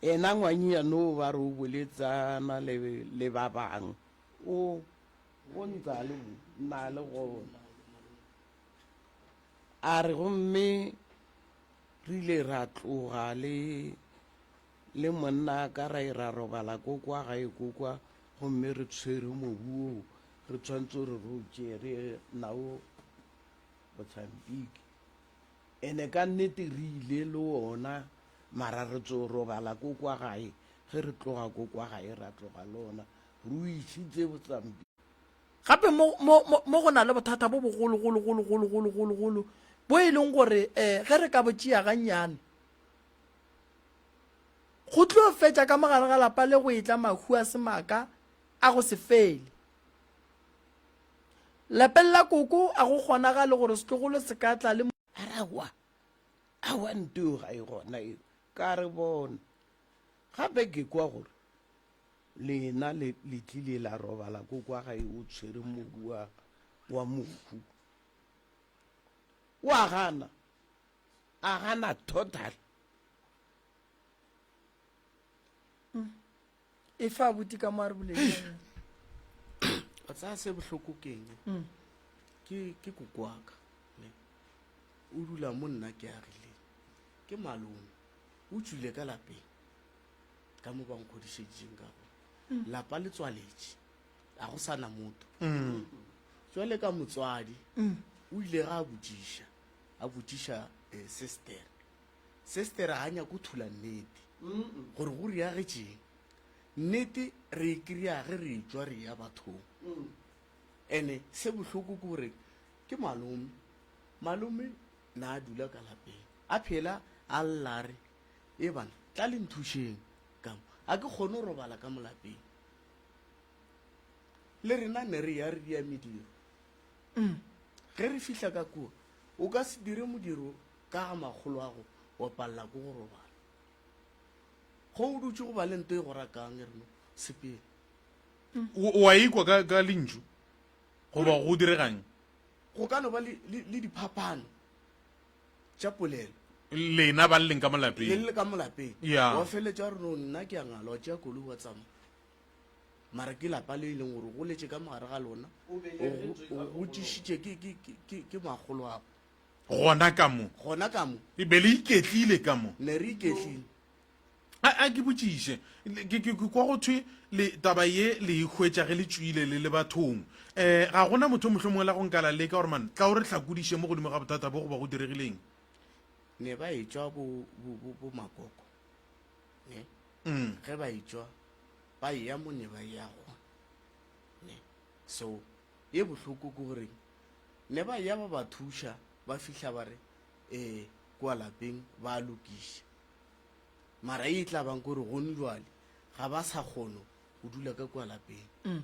Speaker 4: ena ngwannyane o ba re o boletsana le, le ba bang. O, o ntse a le mo, na le gona. A re, gomme re ile ra tloga le, le monna ka ra ye ra robala ko kwa gae ko kwa, gomme re tshwere mobu oo, re tshwanetse gore re o tšee re ye nao Mozambique. Ene ka nnete re ile le ona, mara re tso robala ko kwa gae, ge re tloga ko kwa gae ra tloga le ona, re o išitše Mozambique.
Speaker 3: Gape mo, mo, mo, mo go na le bothata bo bogolo, golo, golo, golo, golo, golo, golo, bo e leng gore um ge re ka bo tšea gannyane, go tlo fetša ka mogare ga lapa le go etla mahu a semaka a go se fele. Lapeng la koko a go kgonagale gore setlogolo se ka tla le.
Speaker 4: A re, Aowa, aowa, nto eo ga e gona eo. Ka re, Bona, gape ke kwa gore lena le, le tlile la robala ko kwa gae o tshwere mobu wa, wa mohu. O a gana, a gana total.
Speaker 3: E fa abuti ka mo a re boleleng.
Speaker 10: O tsaya se bohloko keng?
Speaker 3: Mm.
Speaker 10: Ke ke koko wa ka. Ne. O dula mo nna ke agileng. Ke malome. O tšwile ka lapeng. Ka mo ba nkgodišeditšeng ka gona.
Speaker 3: Mm.
Speaker 10: Lapa le tswaletše. A go sa na motho. Jwale ka motswadi
Speaker 3: Mm.
Speaker 10: o ile ga a botšiša. A botšiša eh, sister. Sister ga a nyake go thula nnete. Gore go riagetšeng. Nnete re e kry-a ge re etšwa re ya bathong. Ene se bohloko ke gore ke malome. Malome na a dula ka lapeng. A phela a lla a re. E bana, tla le nthušeng ka mo. A ke kgone go robala ka mo lapeng. Le rena ne re ya re dia mediro. Ge re fihla ka kua, o ka se dire modiro ka ga makgolo ago wa palela ke go robala. Go o dutše go ba le nto e go rakang e re no sepela.
Speaker 2: O a ikwa ka, ka lentšu goba go diregang?
Speaker 10: Go ka no ba le, le, le diphapano tša polelo.
Speaker 2: Lena ba le leng ka mo lapeng.
Speaker 10: Le le ka mo lapeng.
Speaker 2: Ya.
Speaker 10: Wa feletša wa re no nna ke a ngala, wa tšea koloi wa tsamaya. Mara ke lapa le e leng gore o goletše ka mogare ga lona, o go gotšišitše ke, ke, ke, ke, ke makgolo ago.
Speaker 2: Gona ka mo.
Speaker 10: Gona ka mo.
Speaker 2: E be le iketlile ka mo.
Speaker 10: Ne re iketlile.
Speaker 2: A, a ke botšiše, ke, ke, ke kwa go thwe le, taba ye le e hwetša ge le tšwile le le bathong. Um ga gona motho mohlomongwe la go nkala leka gore man, tla o re hlakodiše mo godimo ga bothata bo goba go diregileng?
Speaker 10: Ne ba etšwa bo, bo, bo, bo makoko, ne?
Speaker 2: Mm.
Speaker 10: Ge ba etšwa, ba eya mo ne ba eya gona, ne? So, ye bohloko ke goreng, ne ba eya ba ba thuša, ba fihla ba re, ee, kua lapeng ba lokiša. Mara ye e tla bang kore gone jwale ga ba sa kgono go dula ka kua lapeng.
Speaker 2: Mm.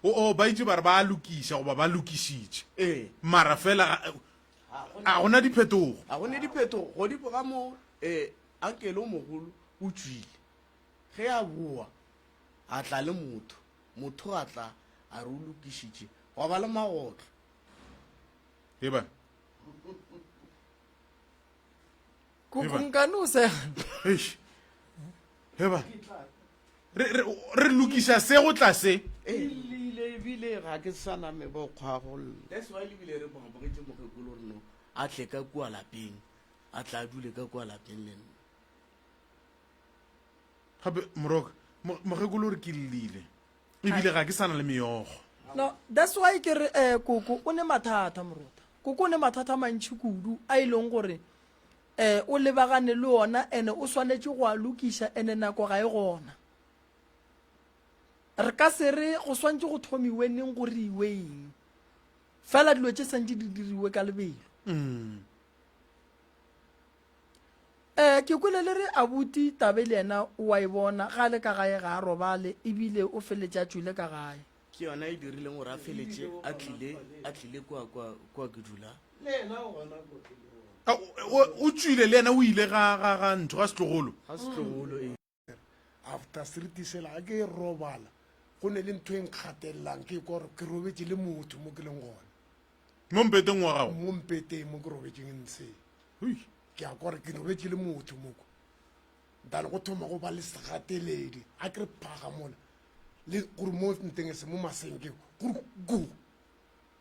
Speaker 2: O, o, ba itše ba re ba lokiša goba ba lokišitše.
Speaker 10: Ee.
Speaker 2: Mara fela ga gona diphetogo.
Speaker 10: Ga gone diphetogo. Godimo ga mo eh, ankele o mogolo o tšwile. Ge a boa a tla le motho. Motho a tla a re o lokišitše. Gwa ba le magotlo.
Speaker 2: Eba.
Speaker 3: Kukunkane o sega.
Speaker 2: Eish. Heba. Re re re lokiša se go tla se.
Speaker 4: E llile ebile ga ke sa na mebokgwa go lla.
Speaker 10: That's why le bile re moamogetše mokgekolo gore no a tle ka kua lapeng, a tla a dule ka kua lapeng le nna.
Speaker 2: Gape moroka, mokgekolo o re ke llile ebile ga ke sa na le meokgo.
Speaker 3: No, that's why ke re eh, koko o ne mathata morota. Koko o ne mathata a mantši kudu a e leng gore eh, o lebagane le ona ene o swanetše go a lokiša ene nako ga e gona. Re ka se re go swantše go thomiwe neng go riwe eng. Fela dilo tše santše di diriwe ka lebelo.
Speaker 2: Mm.
Speaker 3: Eh, ke kwele le re abuti Tabe le yena o a e bona, ga a le ka gae ga a robale ebile o feletše a tšwile ka gae.
Speaker 10: Ke yona e dirileng gore a feletše a tlile, a tlile kua, kua, kua ke dula.
Speaker 4: Le yena o gona kua ke dula.
Speaker 2: A, o, o tšwile le yena o ile ga, ga, ga ntho, ga setlogolo.
Speaker 10: Ga setlogolo, ee.
Speaker 11: After seriti sela ga ke robala go ne le ntho e nkgatelelang ke kwa gore ke robetše le motho mo ke leng gona.
Speaker 2: Mo mpeteng wa gago?
Speaker 11: Mo mpeteng mo ke robetšeng ntshe. Ke a kwa gore ke robetše le motho moko. Then go thoma go ba le segateledi ga ke re phaga mola le gore mo nteng e se mo masenkeng gore go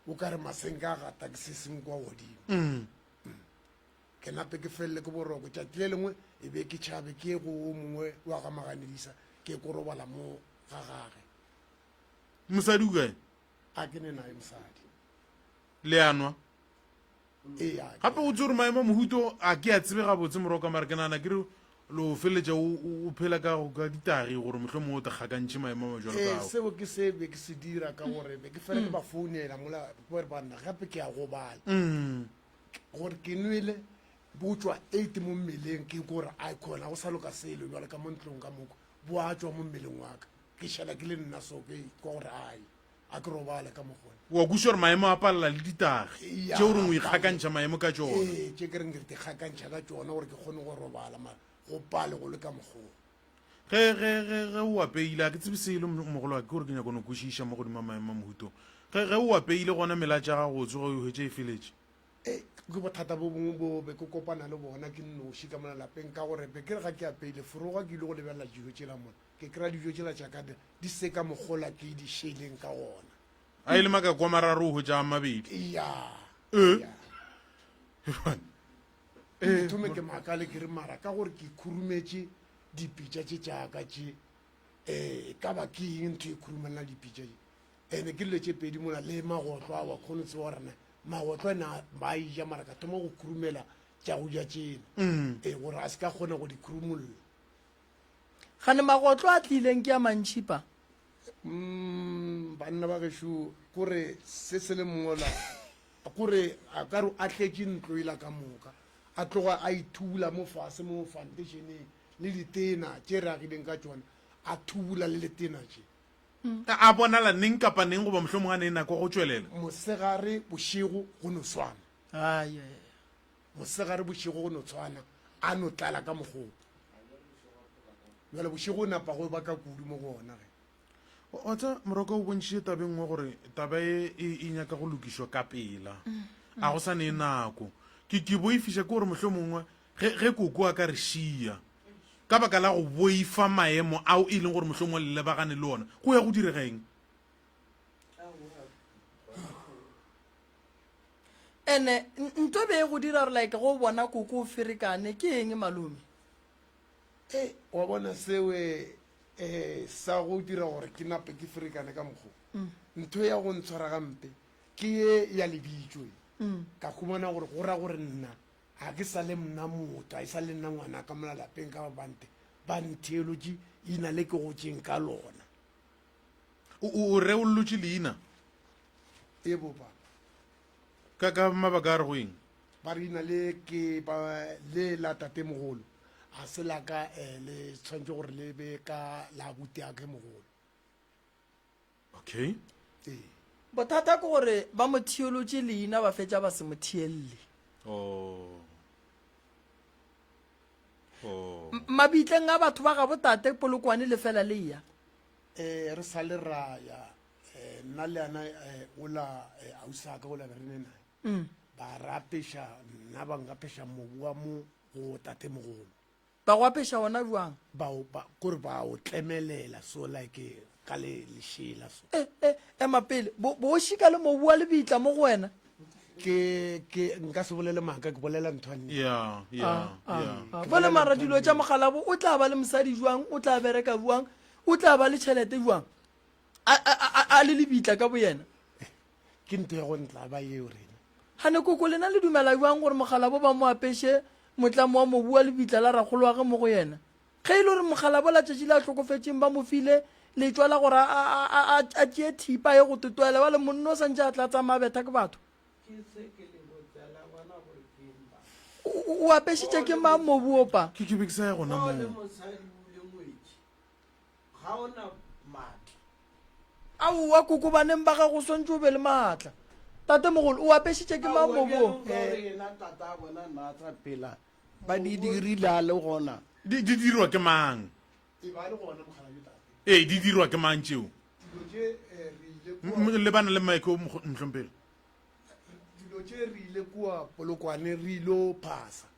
Speaker 11: o ka re masenke a gata ke se sengwe kwa godimo.
Speaker 2: Mm.
Speaker 11: Ke nape ke felele ke boroko. Tšatši le lengwe e be ke tšhabe ke ye go o mongwe wa ga Maganedisa ke ko robala mo ga gage.
Speaker 2: Mosadi o kae?
Speaker 11: A ke ne naye mosadi.
Speaker 2: Le a nwa?
Speaker 11: Ee, a ke.
Speaker 2: Gape o tse gore maemo a mohuto a ke a tsebe gabotse moroka mara ke nagana ke re lo feleletša o o phela ka ka ditagi gore mohlomongwe o te kgakantšhe maemo a majwalo
Speaker 11: Ee,
Speaker 2: ka ao.
Speaker 11: seo ke se be ke se dira ka gore be ke fela ke ba founela mola ke gore banna gape ke a gobala.
Speaker 2: Mm.
Speaker 11: Gore ke nwele bo tšwa 8 mo mmeleng ke gore a khona go sa loka selo jwale ka mo ntlong ka moko bo a tšwa mo mmeleng wa ka ke šala ke le nna so ke kwa gore ai a ke robale ka mogone
Speaker 2: wa kwešiša gore maemo a palela le ditagi
Speaker 11: Ya,
Speaker 2: tše o reng o ikgakantšha maemo ka tšona
Speaker 11: ee tše ke reng ke re dikgakantšha ka tšona gore ke kgone go robala mara go pale go le ka mokgoo
Speaker 2: Ge, ge, ge, ge o apeile, a ke tsebe selo, mogolo wa ke gore ke nyaka no kwešiša mo godimo ga maemo a mohuto. Ge, ge o apeile gona melatša ya gago o tsoge o e hwetše e feletše.
Speaker 11: E, ke bothata bo bongwe bo be ke kopana le bona ke nnoši ka mona lapeng ka gore be ke re ga ke apeile foroga ke ile go lebelela dijo tšela mona ke kry-a dijo tšela tša ka di se ka mokgola ke di šeleng ka gona.
Speaker 2: A e le makako a mararo o hwetša a mabedi.
Speaker 11: Ya.
Speaker 2: E.
Speaker 11: Ya. Ke thome ke makale ke re mara ka gore ke khurumetše dipitša tše tša ka tše um ka ba ke eng ntho e khurumelela dipitša tše ene ke dilo tše pedi mola le magotlo a wa kgone tseba gore magotlo ene ba eja mara ka thoma go khurumela tša go ja tšena
Speaker 2: mm.
Speaker 11: ee gore a se ka kgona go di khurumulla
Speaker 3: gane magotlo a tlileng ke a mantšhipa
Speaker 11: mm, banna ba gešo kore se se le mola kore a ka re a tletše ntlo ela ka moka. A tloga a ithubula mo fase mo fantešeneng le ditena tše re agileng ka tšona, a thubula le letena tše.
Speaker 2: A a bonala neng kapa neng goba mohlomongwe a ne nako go tšwelela.
Speaker 11: Mosegare bošego go no swana.
Speaker 3: Aye.
Speaker 11: Mosegare bošego go no tshwana, a no tlala ka mokgopo. Bjale bošego o napa go ba ka kudu mo go ona ge.
Speaker 2: Wa tseba, Moroka o bontšhitše taba e nngwe gore taba e e, e nyaka go lokišwa ka pela. A go sa ne nako. Ke, ke boifiša ke gore mohlomongwe ge, ge koko a ka re šia ka baka la go boifa maemo ao e leng gore mohlomongwe le lebagane le ona, go ya go direga eng?
Speaker 3: Ene nto be e go dira gore like go bona koko o ferekane ke eng malome?
Speaker 11: E, wa bona sewe um sa go dira gore ke nape ke ferekane ka mokgo mm. ntho ya go ntshwara gampe ke ye ya lebitso e mm. ka humana gore go ra gore nna ga ke sa le mna motho ga e sa le nna ngwana ka mola lapeng ka bante ba ntheelotše ina le ke gotseng ka lona
Speaker 2: o reolotše leina
Speaker 11: e bopa
Speaker 2: Ka ka mabaka a re go eng?
Speaker 11: Ba re ina le ke ba le la tatemogolo a se la ka eh, le tshwanetse gore le be ka la abuti ake mogolo.
Speaker 2: Okay.
Speaker 11: Ee.
Speaker 3: Bothata ke gore ba mo thiolotše leina ba fetša ba se mo thielle.
Speaker 2: Oh. Oh.
Speaker 3: Mabitleng a batho ba gabo tate Polokwane le fela le ya.
Speaker 11: Eh re sa le ra ya eh, nna le yana eh, ola eh, ausaka ola be re ne nae mm. ba rapeša nna ba nkapeša mobu wa mo go tatemogolo
Speaker 3: ba go apeša ona bjang
Speaker 11: kore ba o tlemelela so like ka le lešela so
Speaker 3: eh, eh, ema pele bo o šika le mobu wa lebitla mo go wena
Speaker 11: ke ke nka se bolele maaka ke bolela ntho ya nnete
Speaker 2: yeah yeah ah, ah, yeah
Speaker 3: ah. bole mara dilo tša mogalabo o tla ba le mosadi jwang o tla bereka jwang o tla ba le tšhelete jwang a, a, a, a le lebitla ka boyena.
Speaker 11: Ke ntho ya go ntla ba yeo rena.
Speaker 3: Gane koko lena le dumela bjang gore mogalabo ba mo apeše motlamo wa mobu wa lebitla la rakgoloage mo go yena? Ge e le gore mogalabo la tšatši le a hlokofetšeng ba mo file letšwa la gore a, a, a, a, a tšee thipa a ye go totoela, bjale monna o sa ntše a tla tsamaya a betha ke batho. O, o, o apešitše ke mang mobu opa?
Speaker 2: Ke ke be ke sa ya gona moo.
Speaker 4: Ga o na maatla.
Speaker 3: Aowa, koko, baneng ba gago o swantše o be le maatla. Tatemogolo, o apešitše ke mang
Speaker 4: Aowa,
Speaker 3: mobu wo?
Speaker 4: bjalo ka gore yena tata a bona nna a sa phela, ba di dirile a le gona.
Speaker 2: Di, di dirwa ke mang?
Speaker 11: E ba le gona mokgalabje tate.
Speaker 2: Ee, di dirwa ke mang tšeo?
Speaker 11: Dilo tše eh, re ile kua.
Speaker 2: M- Lebana le mike o mohlomphegi.
Speaker 11: Dilo tše re ile kua Polokwane re ilo phasa.